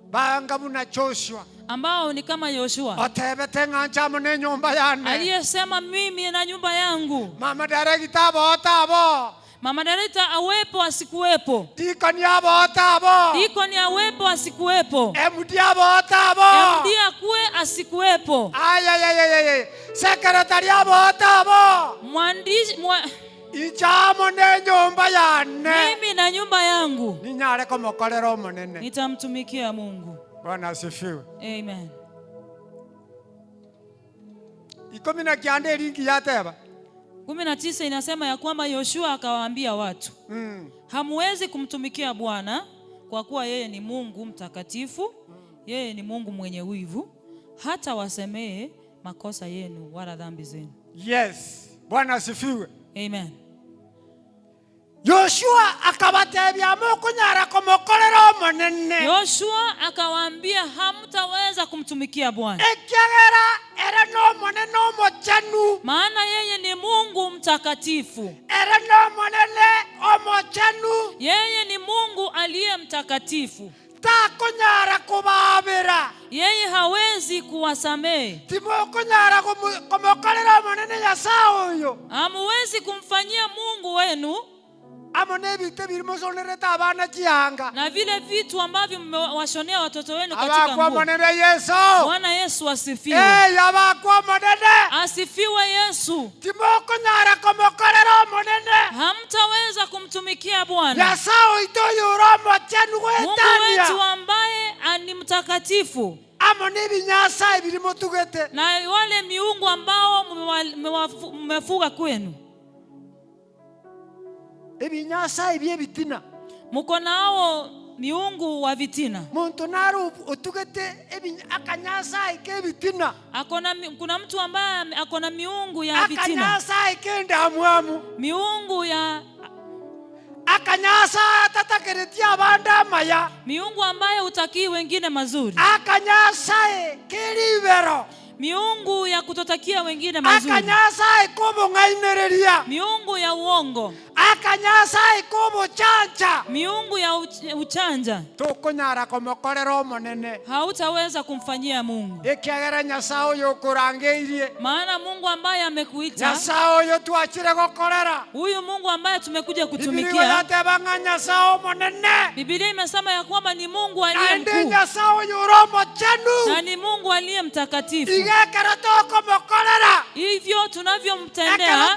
Banga buna Joshua. Ambao ni kama Yoshua. Otebete ng'anchamu ne nyumba yane. Aliyesema mimi na nyumba yangu. Mama director botabo. Mama director awepo asikuwepo. Deacon abotabo. Deacon awepo asikuwepo. MD abotabo. MD akuwe asikuwepo. Ay. Secretary abotabo. Mwandishi Inchamo ne nyumba yane. Mimi na nyumba yangu. Ninyare komokorera omonene. Nitamtumikia Mungu. Bwana asifiwe. Amen. 19 ringi yateba. 19 inasema ya kwamba Yoshua akawaambia watu. Hamuwezi kumtumikia Bwana kwa kuwa yeye ni Mungu mtakatifu, yeye ni Mungu mwenye wivu, hata wasemee makosa yenu wala dhambi zenu. Yes. Bwana asifiwe. Amen. Yoshua akabatebia mokunyara komokorera omonene. Yoshua akawaambia hamtaweza kumtumikia Bwana. Ekiagera era no monene omochenu. Maana yeye ni Mungu mtakatifu. Era no monene omochenu. Yeye ni Mungu aliye mtakatifu. Takunyara kubabira. Yeye hawezi kuwasamehe. Timokunyara komokorera omonene Nyasaye oyo. Hamuwezi kumfanyia Mungu wenu. Amone vitu vilimosonereta abana chianga. Na vile vitu ambavyo mmewashonea watoto wenu katika Abakwa nguo. monene Yesu. Bwana Yesu asifiwe. Abakwa monene. Asifiwe Yesu. Timokunyara komokorera omonene. Hamtaweza kumtumikia Bwana. Nyasaye oitoyura omochenu Mungu gwetania. wetu ambaye ni mtakatifu. Amone binyasa ebirimotugete. Na wale miungu ambao mmefuga kwenu. Ebinyasa ebye bitina. Muko nao miungu wa vitina. Muntu naru utugete akanyasa ike bitina. Akona kuna mtu ambaye akona miungu ya vitina. Akanyasa ike ndamwamu. Miungu ya Akanyasa tatakeretia abanda maya. Miungu ambaye utakii wengine mazuri. Akanyasa kiribero. Miungu ya kutotakia wengine mazuri. Akanyasa ikobongainereria. Miungu ya uongo. Akanyasa ikobochanja. Miungu ya uchanja. Tukunyara komokorera omonene. Hautaweza kumfanyia Mungu. Ekiagera Nyasaye oyo kurangeirie. Maana Mungu ambaye amekuita. Nyasaye oyo tuachire gokorera. Huyu Mungu ambaye tumekuja kutumikia. Biblia yatebanga Nyasaye omonene. Biblia imesema ya kwamba ni Mungu aliye mkuu. Nyasaye oyo romochenu. Na ni Mungu aliye mtakatifu. Hivyo tunavyomtendea,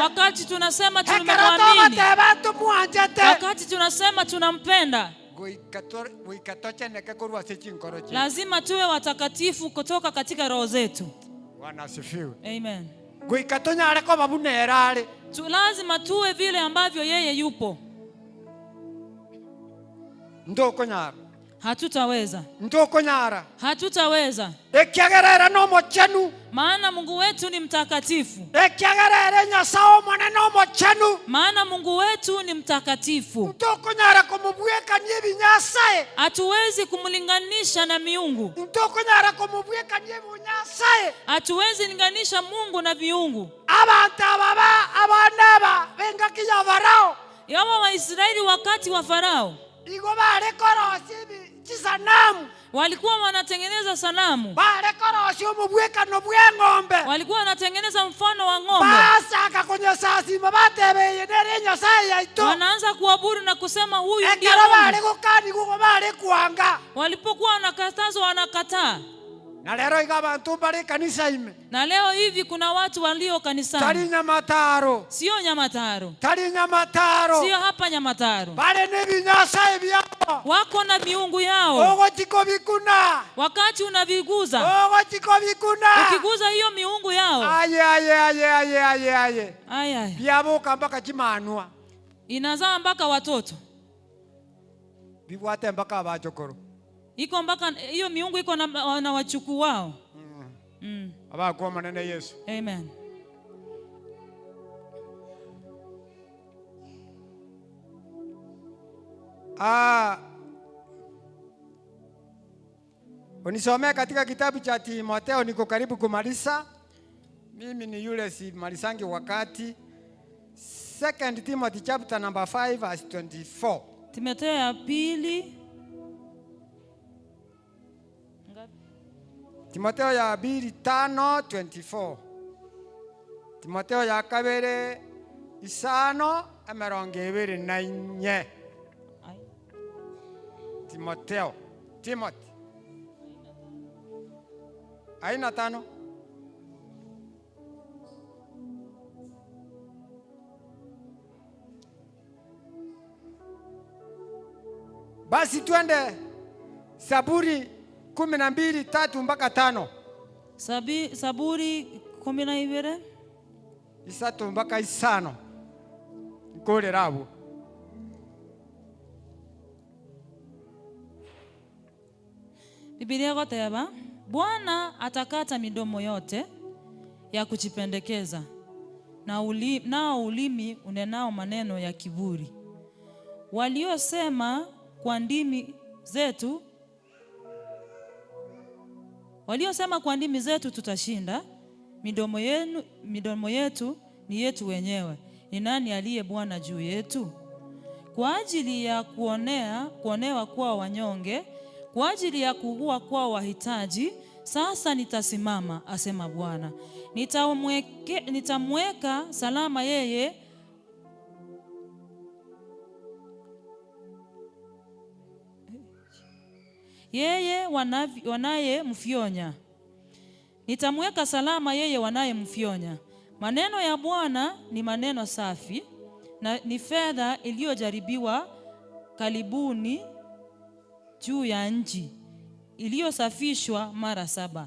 wakati tunasema tumemwamini, wakati tunasema tunampenda, Goika tocheneke korwa ase chinkoro chiaito. Lazima tuwe watakatifu kutoka katika roho zetu. Bwana asifiwe. Amen. Goika tonyare koba buna ere are. Lazima tuwe vile ambavyo yeye yupo. Ndokonyara. Hatutaweza. Ndokonyara. Hatutaweza. Ekiagerera no mochenu. Maana Mungu wetu ni mtakatifu. Ekiagerere Nyasaye omonene omochenu. Maana Mungu wetu ni mtakatifu. Ntokonyara komobwekania ebinyasaye. Hatuwezi kumlinganisha na miungu. Ntokonyara komobwekania ebinyasaye. Hatuwezi linganisha Mungu na viungu. Abantu ababa abana aba bengaki ya Farao. Yawa Waisraeli wakati wa Farao. Igo bare korosi chisanamu. Walikuwa wanatengeneza sanamu. Bare korosi omobwekano bwe ng'ombe. Walikuwa wanatengeneza mfano wa ng'ombe. Basaka konyesasima batebeye nere Nyasaye yaito. Wanaanza kuabudu na kusema huyu ndiye Ekero bare Mungu. gokani gugo bare kuanga. Walipokuwa wanakatazwa wanakataa. Na lero iga bantu bare kanisa ime. Na leo hivi kuna watu walio kanisani. Tari Nyamataro. Sio Nyamataro. Tari Nyamataro. Sio hapa Nyamataro. Bare nebinyasaye byabo. Wako na miungu yao. Ogo bikuna. Wakati unaviguza. Ogo bikuna. Ukiguza hiyo miungu yao. Aye aye aye aye aye aye. Aye aye. Byaboka mpaka chimanwa. Inazaa mpaka watoto. Bibwate mpaka abachokoro. Iko mpaka hiyo miungu iko na wachukuu wao. Abakuwa manene Yesu. Amen. Unisomee katika kitabu cha Timotheo, niko karibu kumaliza. Mimi ni yule si malisangi wakati. 2 Timothy chapter number 5 verse 24. Timotheo ya pili. Timotheo ya 2:5:24. Timotheo ya kabere isano emerongo ebere na inye. Timotheo, Timothy. Aina tano. Basi twende Zaburi 12:3 mpaka 5. Zaburi 12 3 mpaka 5. Nkore rabo. Biblia goteba Bwana atakata midomo yote ya kujipendekeza na nao ulimi unenao maneno ya kiburi. Waliosema kwa ndimi zetu, waliosema kwa ndimi zetu tutashinda, midomo yetu ni yetu wenyewe. Ni nani aliye Bwana juu yetu? Kwa ajili ya kuonewa kwa wanyonge, kwa ajili ya kuugua kwa wahitaji, sasa nitasimama, asema Bwana. Nitamweka salama yeye wanayemfyonya. Nitamweka salama yeye wanayemfyonya. Maneno ya Bwana ni maneno safi, na ni fedha iliyojaribiwa kalibuni juu ya nchi, iliyosafishwa mara 7.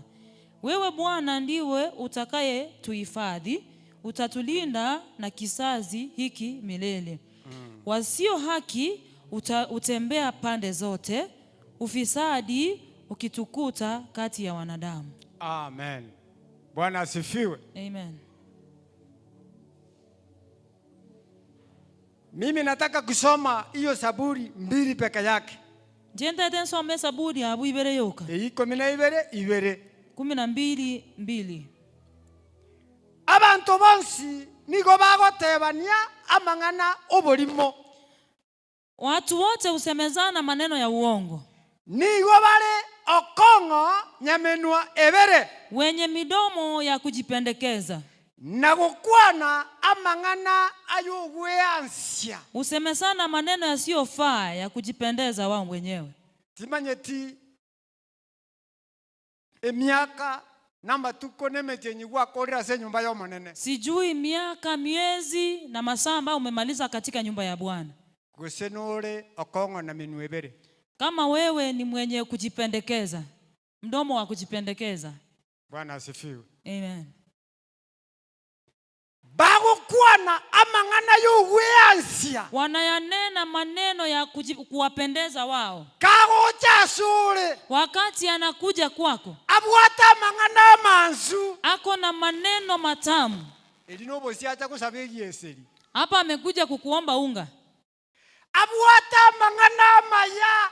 Wewe Bwana ndiwe utakaye tuhifadhi, utatulinda na kizazi hiki milele. Wasio haki utembea pande zote, ufisadi ukitukuta kati ya wanadamu. Amen. Bwana asifiwe. Amen. Mimi nataka kusoma hiyo Zaburi 2 peke yake. Jenda tensome Zaburi abu ibere yoka. Eyi 12:2. 12:2. Abantu bonsi nigo bagotebania amang'ana oborimo. Watu wote husemezana maneno ya uongo. Nigo bare okongo nyamenwa ebere. Wenye midomo ya kujipendekeza. Na gukwana amang'ana ayogweansia. Husemezana maneno yasiyofaa ya kujipendeza wao wenyewe. Timanyeti emiaka namba tuko nemechenyi gwakorera se nyumba ya monene. Sijui miaka, miezi na masaa ambayo umemaliza katika nyumba ya Bwana. Gose nore okong'o na minwe ebere. Kama wewe ni mwenye kujipendekeza, mdomo wa kujipendekeza. Bwana asifiwe. Amen. Bagokwana amang'ana y'ogweansia. Wanayanena maneno ya kuwapendeza wao. Kagocha sure. Wakati anakuja kwako, abwata amang'ana amansu, ako na maneno matamu. Eri nobosi acha kusaba egieseri. Hapa amekuja kukuomba unga. Abwata amang'ana amaya,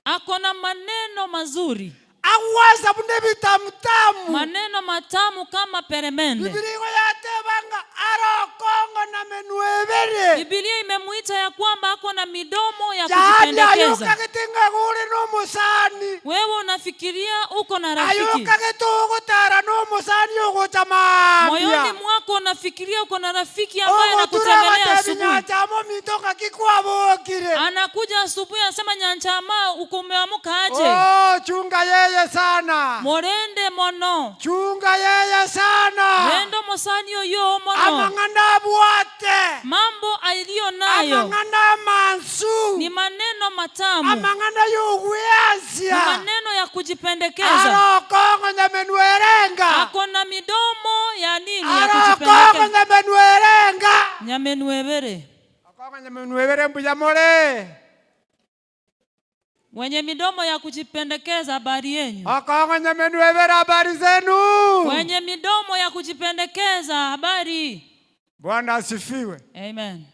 ako na maneno mazuri, agwaza bune bitamutamu, maneno matamu kama peremende. Biblia yatebanga arokongo na menu ebere. Biblia imemuita ya kwamba ako na midomo ya Yaani kujipendekeza. ayukagetinga gure n'omusani. Wewe unafikiria uko na rafiki. Ayukagetugutara n'omusani ogocha Moyoni mambia. mwako unafikiria uko na rafiki ambaye Ogotura anakutembelea batebi asubuhi. nyanchamo mitoka kikwabokire. Anakuja asubuhi anasema nyanchama uko umeamka aje? Oh, chunga yeye sana. Morende mono. Chunga yeye sana. Rendo mosani oyo mono. Amang'ana abwate. Mambo aliyo nayo Amang'ana amansu. ni maneno matamu. Amang'ana y'ogweansia. Ni maneno ya kujipendekeza. Arokongo nyamenwerenga. Ako na midomo ya nini ya Arokongo kujipendekeza? nyamenwerenga. Nyamenwebere. Akongo nyamenwebere mbuya more. Wenye midomo ya kujipendekeza habari yenu. Akongo nyamenwebere habari zenu. Wenye midomo ya kujipendekeza habari. Bwana asifiwe. Amen.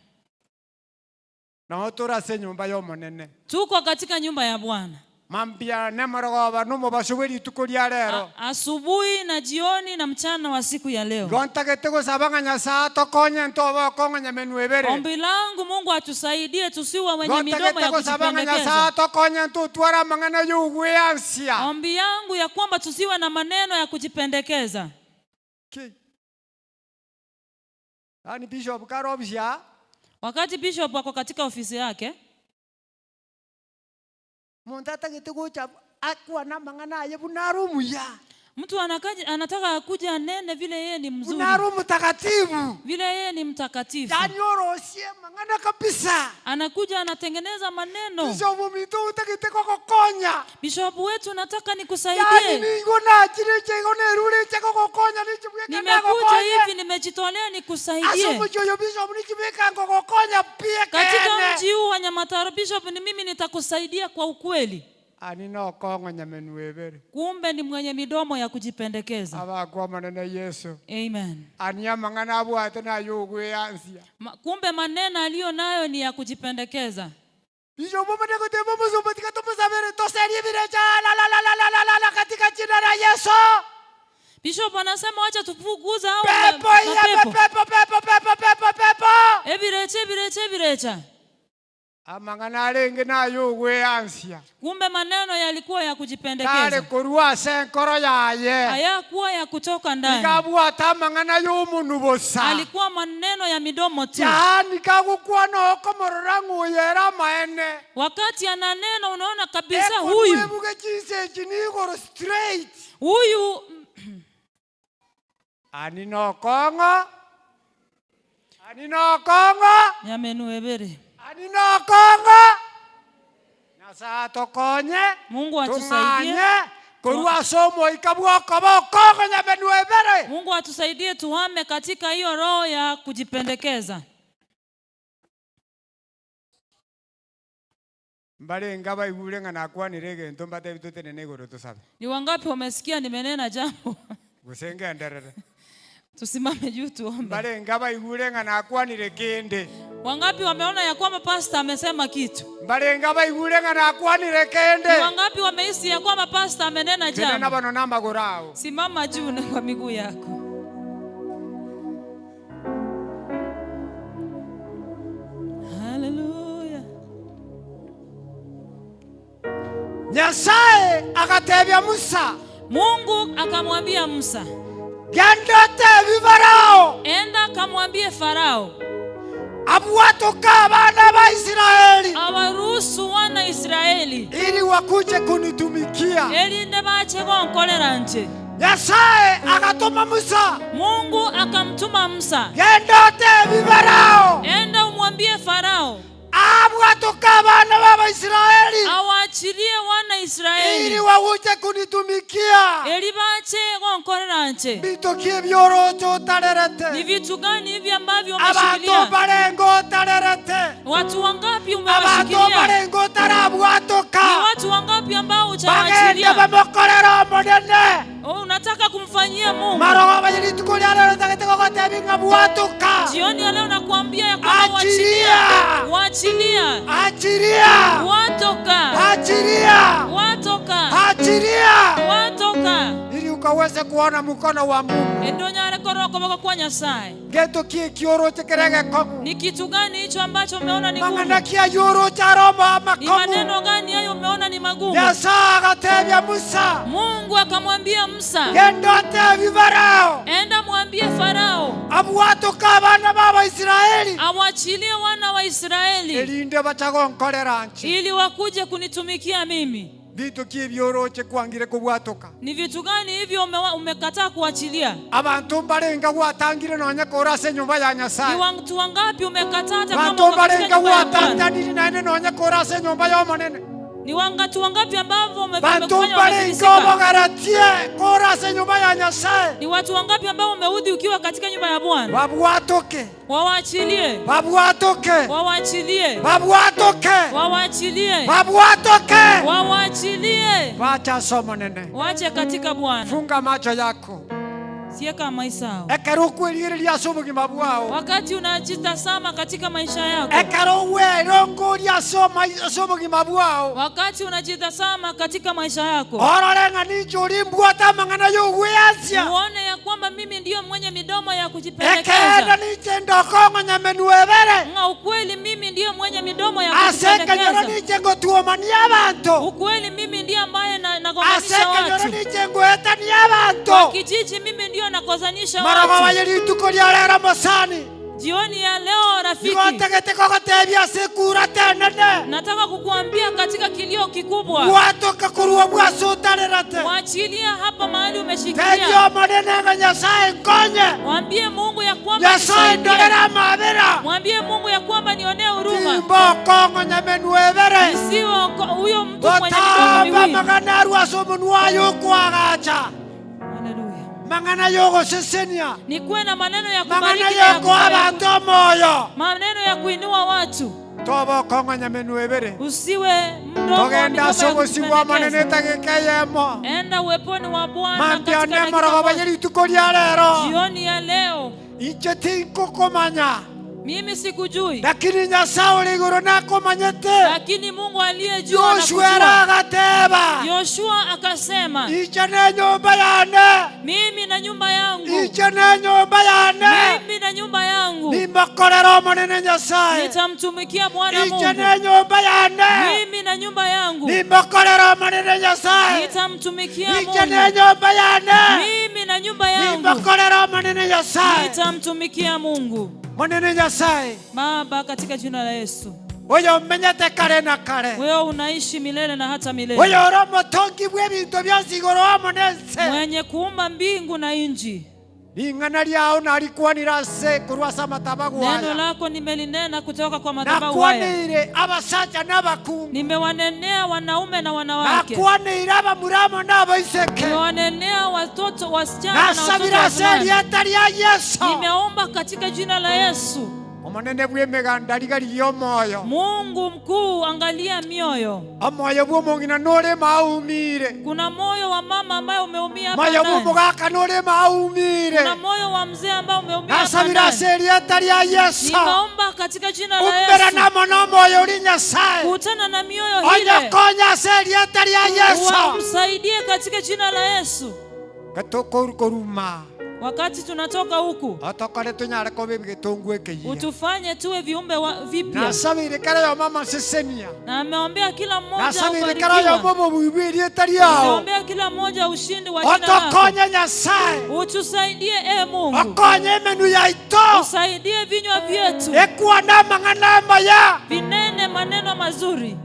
Na oturase nyumba y'omonene. Tuko katika nyumba ya Bwana. Mambia nemorogoba numubasubiri ituko lya lero. Asubuhi na jioni na mchana wa siku ya leo. Gontagete gusaba Nyasaye tokonye ntoba okongo nyamenwebere. Ombi langu Mungu atusaidie tusiwe wenye midomo Gontagete ya gusaba Nyasaye kujipendekeza. tokonye ntutwara mang'ana y'ogweansia. Ombi yangu ya kwamba tusiwe na maneno ya kujipendekeza. Ani Bishop karobisha. Wakati Bishop wako katika ofisi yake, Muntu atagete gocha akwa na mang'ana aye bunarumuya. Mtu anataka akuja anene vile yeye ni mzuri. Bunaru mtakatifu. Vile yeye ni mtakatifu. Yaani orosie mang'ana kabisa. Anakuja anatengeneza maneno. Bishop mito utagete kokokonya. Bishop wetu nataka nikusaidie. Yaani ningo na chire chego nerure chego kokonya nichibweka Nimekuja hivi nimejitolea nikusaidie. Asomo choyo Bishop nichibweka kokokonya pia Katika kene. mji huu wa Nyamataro Bishop ni mimi nitakusaidia kwa ukweli. Ani no kongo nyamenwebere. Kumbe ni mwenye midomo ya kujipendekeza. Abakwa manene Yesu. Amen. Ani amang'ana abwate na y'ogweansia. Kumbe maneno aliyo nayo ni ya kujipendekeza. Bishop mwana kote bobo katika tumusabere toseri birecha la la la la la la la katika jina la Yesu. Bishop anasema acha tufukuze hao Pepo ya mapepo. pepo pepo pepo pepo pepo. Ebirecha ebirecha ebirecha. Amang'ana arenge na y'ogweansia. Kumbe maneno yalikuwa ya kujipendekeza. Kare korwa senkoro yaye. Hayakuwa ya kutoka ndani. Ikabwata amang'ana y'omundu bosa. Alikuwa maneno ya midomo tu. Yaani kagukwa nokomorora ng'uyera maene. Wakati ana neno unaona kabisa Eko huyu. nwebuge chinse echi nigoro straight. Huyu. Ani nokongo. Ani nokongo. Nyamenwebere. Ani nokongo. Nyasaye tokonye. Mungu atusaidie. Tung'anye. Korwa somo ikabwoko bokongo nyamenwebere. Mungu atusaidie tuhame katika hiyo roho ya kujipendekeza. Mbale ngaba igure ngana kwa nirege ntomba tebi tene negoro tusabe. Ni wangapi wamesikia nimenena jambo? Gusenge enderere. Tusimame juu tuombe. Mbale ngaba igure ngana kwa nirekende. Wangapi wameona ya kwamba pastor amesema kitu? Mbale ngaba igure ngana kwa nirekende. Ni wangapi wamehisi ya kwamba pastor amenena Tena jambo? bano namba gorao. Simama juu na kwa miguu yako. Hallelujah. Nyasaye akatebya Musa. Mungu akamwambia Musa, Genda tebi Farao. Enda akamwambie Farao. Abwatoka abana ba Israeli. Awaruhusu wana Israeli. Ili wakuje kunitumikia. Eli nde bache gonkolera nche. Nyasaye akatuma Musa. Mungu akamtuma Musa. Genda tebi Farao. Enda umwambie Farao. Abwatoka abana b'Abaisraeli Awaachilie wana ili Israeli wawuje kunitumikia. Eli bache gonkorera nche. Bitokie byorocho Ni utarerete. vitu gani hivi ambavyo Abantu umeshikilia? barengo utarerete. Watu wangapi Abantu umewashikilia? barengo utarabwatoka. Ni watu wangapi ambao Bagende hujawaachilia? bamokorera omonene. Oh, unataka kumfanyia Mungu. Marogo bayirituko lyalero tagete gogotebia ng'a bwatoka. Jioni ya leo nakuambia ya kwamba Achilia. waachilia, Achilia. watoka, Achilia. watoka, Achilia. watoka Ili ukaweze kuona mkono wa Mungu. endonyare korwa koboko kwa Nyasaye. Geto kie kioroche kerege kongu. Ni kitu gani hicho ambacho umeona ni Mang'ana gumu? kia yoroche aroma Ni makongu. maneno gani hayo umeona ni magumu? Nyasaye agatebia Musa. Mungu akamwambia Musa, Genda otebi Farao. enda mwambie Farao Abwatoka abana b'Abaisraeli. awachilie wana wa Israeli Elinde bachagonkorera nchi. ili wakuje kunitumikia mimi. Vitu kie byoroche kwangire kubwatoka. Ni vitu gani hivyo umekataa kuachilia? Abantu mbarenga gwatangire nonya korase enyumba ya Ni Nyasaye. watu wangapi umekataa hata kama Bantu uko katika mbarenga nyumba ya Bwana? gwatantaniri naende nonya korase enyumba y'omonene. Ni watu wangapi ambao Bantu umefanya mbarenga wamefilisika? obogaratie korase enyumba ya Nyasaye. Ni watu wangapi ambao umeudhi ukiwa katika nyumba ya Bwana? Babwatoke. Wawaachilie, Babwatoke. wawaachilie, Babwatoke. wawaachilie, Babwatoke. wawaachilie, Wacha somo nene. wache katika Bwana. Funga macho yako. Sieka maisha yao. Ekero okwerigereria ase obogima bwao. Wakati unajitazama katika maisha yako, Ekero werongoria ase ase obogima bwao. wakati unajitazama katika maisha yako, Orore ng'a ninche ori mbwate amang'ana y'ogweansia. uone ya kwamba mimi ndiyo mwenye midomo ya Ekenda kujipendekeza. ninche ndokong'onya menwe ebere. Nga ukweli mimi ndiyo mwenye midomo ya Ase ekenyoro kujipendekeza. ninche ngotuomania abanto. Ukweli mimi ndiye ambaye Ase nagonganisha ekenyoro watu. ninche ngoetania Kwa abanto. kijiji mimi ndiyo nakosanisha Marogo watu. baye rituko ria rero mosani. Jioni ya leo rafiki, Nigotegete kogotebia ase ekura tenene. nataka kukuambia katika kilio kikubwa, Bwatoka korwa bwase otarerete. waachilia hapa mahali Tebia umeshikilia. omonene ng'a Nyasaye nkonye. Mwambie Mungu ya kwamba Nyasaye nisaidie. ndorera amabera. Mwambie Mungu ya kwamba nionee huruma, Timba okong'onya menwe ebere. nisiwe huyo mtu mwenye midomo Gotamba miwili. mang'ana arwa ase omonwa aye okwagacha. Haleluya. Mang'ana yogosesenia. Nikuwe na maneno ya Mang'ana kubariki na ya yokoa abanto omoyo. maneno ya kuinua watu. Toba okong'onya menwe ebere. Usiwe mdomo wa Togenda midomo ase ya obosio omonene kujipendekeza. etageka eyemo. Enda uweponi wa Bwana Mambia katika ne dakika morogo baye moja. rituko ria rero. Jioni ya leo Inche tinkokomanya. mimi sikujui, Lakini Nyasaye ori igoro nakomanyete. lakini Mungu aliye juu Yoshua anakujua. agateba. Yoshua akasema, Inche ne nyumba yane. mimi na nyumba yangu, Inche ne nyumba yane. mimi na nyumba yangu Nimbakorera omonene Nyasaye. nitamtumikia Bwana Inche Mungu. ne nyumba yane. Mimi na nyumba yangu Nimbakorera omonene Nyasaye. nitamtumikia Inche ne Mungu. nyumba yane. Mimi na nyumba yangu Nimbakorera omonene Nyasaye. nitamtumikia Mungu. Monene Nyasaye. Baba, katika jina la Yesu, Oyo omenyete kare na kare. wewe unaishi milele na hata milele, Oyo ori omotongi bw'ebinto byonsi igoro amo nense. mwenye kuumba mbingu na nchi. Ring'ana riao narikwanire ase korwa ase amataba Neno gwaya. lako nimelinena kutoka kwa madhabahu haya, Nakwanire abasacha n'abakungu. nimewanenea wanaume na wanawake, Nakwanire abamura amo n'abaiseke. nimewanenea watoto wasichana na watoto Nasabire ase wavulana. erieta ria Yesu. Nimeomba katika jina la Yesu. Omonene bw'emeganda rigarigia omoyo. Mungu mkuu, angalia mioyo. Omoyo bw'omong'ina norema aumire. Kuna moyo wa mama ambaye umeumia hapa Moyo ndani. bw'omogaka norema aumire. Kuna moyo wa mzee ambaye umeumia hapa Nasabire ndani. ase erieta ria Yesu. Nimeomba katika jina la Umbera Yesu, namo n'omoyo ori Nyasaye. kutana na mioyo ile, Onyokonya ase erieta ria Yesu. umsaidie katika jina la Yesu. Gatukoruma. Wakati tunatoka huku, Otokore tunyare koba ebigetongu ekeyia. utufanye tuwe viumbe vipya. Nasabire kare yo mama sesenia. Na ameombea kila mmoja Nasabire kare yo ubarikiwa. mama bwibwi erieta riao. Ameombea kila mmoja ushindi wa jina lako. Otokonye Nyasaye. Utusaidie e Mungu, Okonye emenu yaito. usaidie vinywa vyetu Ekwana amang'ana amaya. vinene maneno mazuri.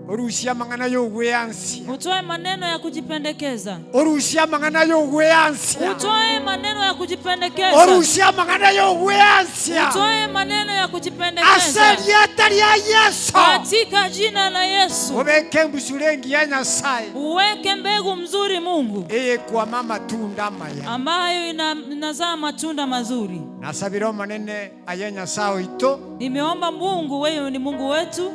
Orusia mang'ana y'ogweansia. Utoe maneno ya kujipendekeza. Orusia mang'ana y'ogweansia. Utoe maneno ya kujipendekeza. Orusia mang'ana y'ogweansia. Utoe maneno ya kujipendekeza. Ase rieta ria Yesu. Katika jina la Yesu. Obeke mbusure engiya Nyasaye. Uweke mbegu mzuri Mungu. Eyekwama matunda maya. Ambayo inazaa matunda mazuri. Nasabira omonene aye Nyasaye oito. Nimeomba Mungu, wewe ni Mungu wetu.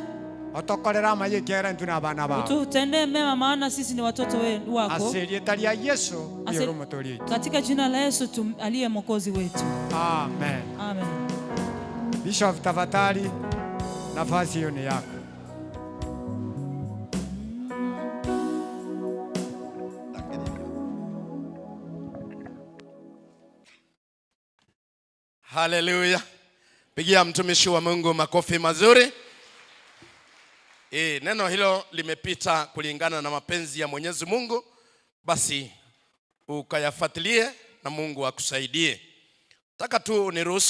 Otokorera amaye ekiagera intwe na abana bao. Ututendee mema maana sisi ni watoto wako. Ase rieta ria Yesu oyore omotoori oito. Katika jina la Yesu aliye mwokozi wetu. Amen. Amen. Bishop, tafadhali nafasi hiyo ni yako. Haleluya. Pigia mtumishi wa Mungu makofi mazuri. Neno hilo limepita kulingana na mapenzi ya Mwenyezi Mungu, basi ukayafuatilie na Mungu akusaidie. Nataka tu niruhusu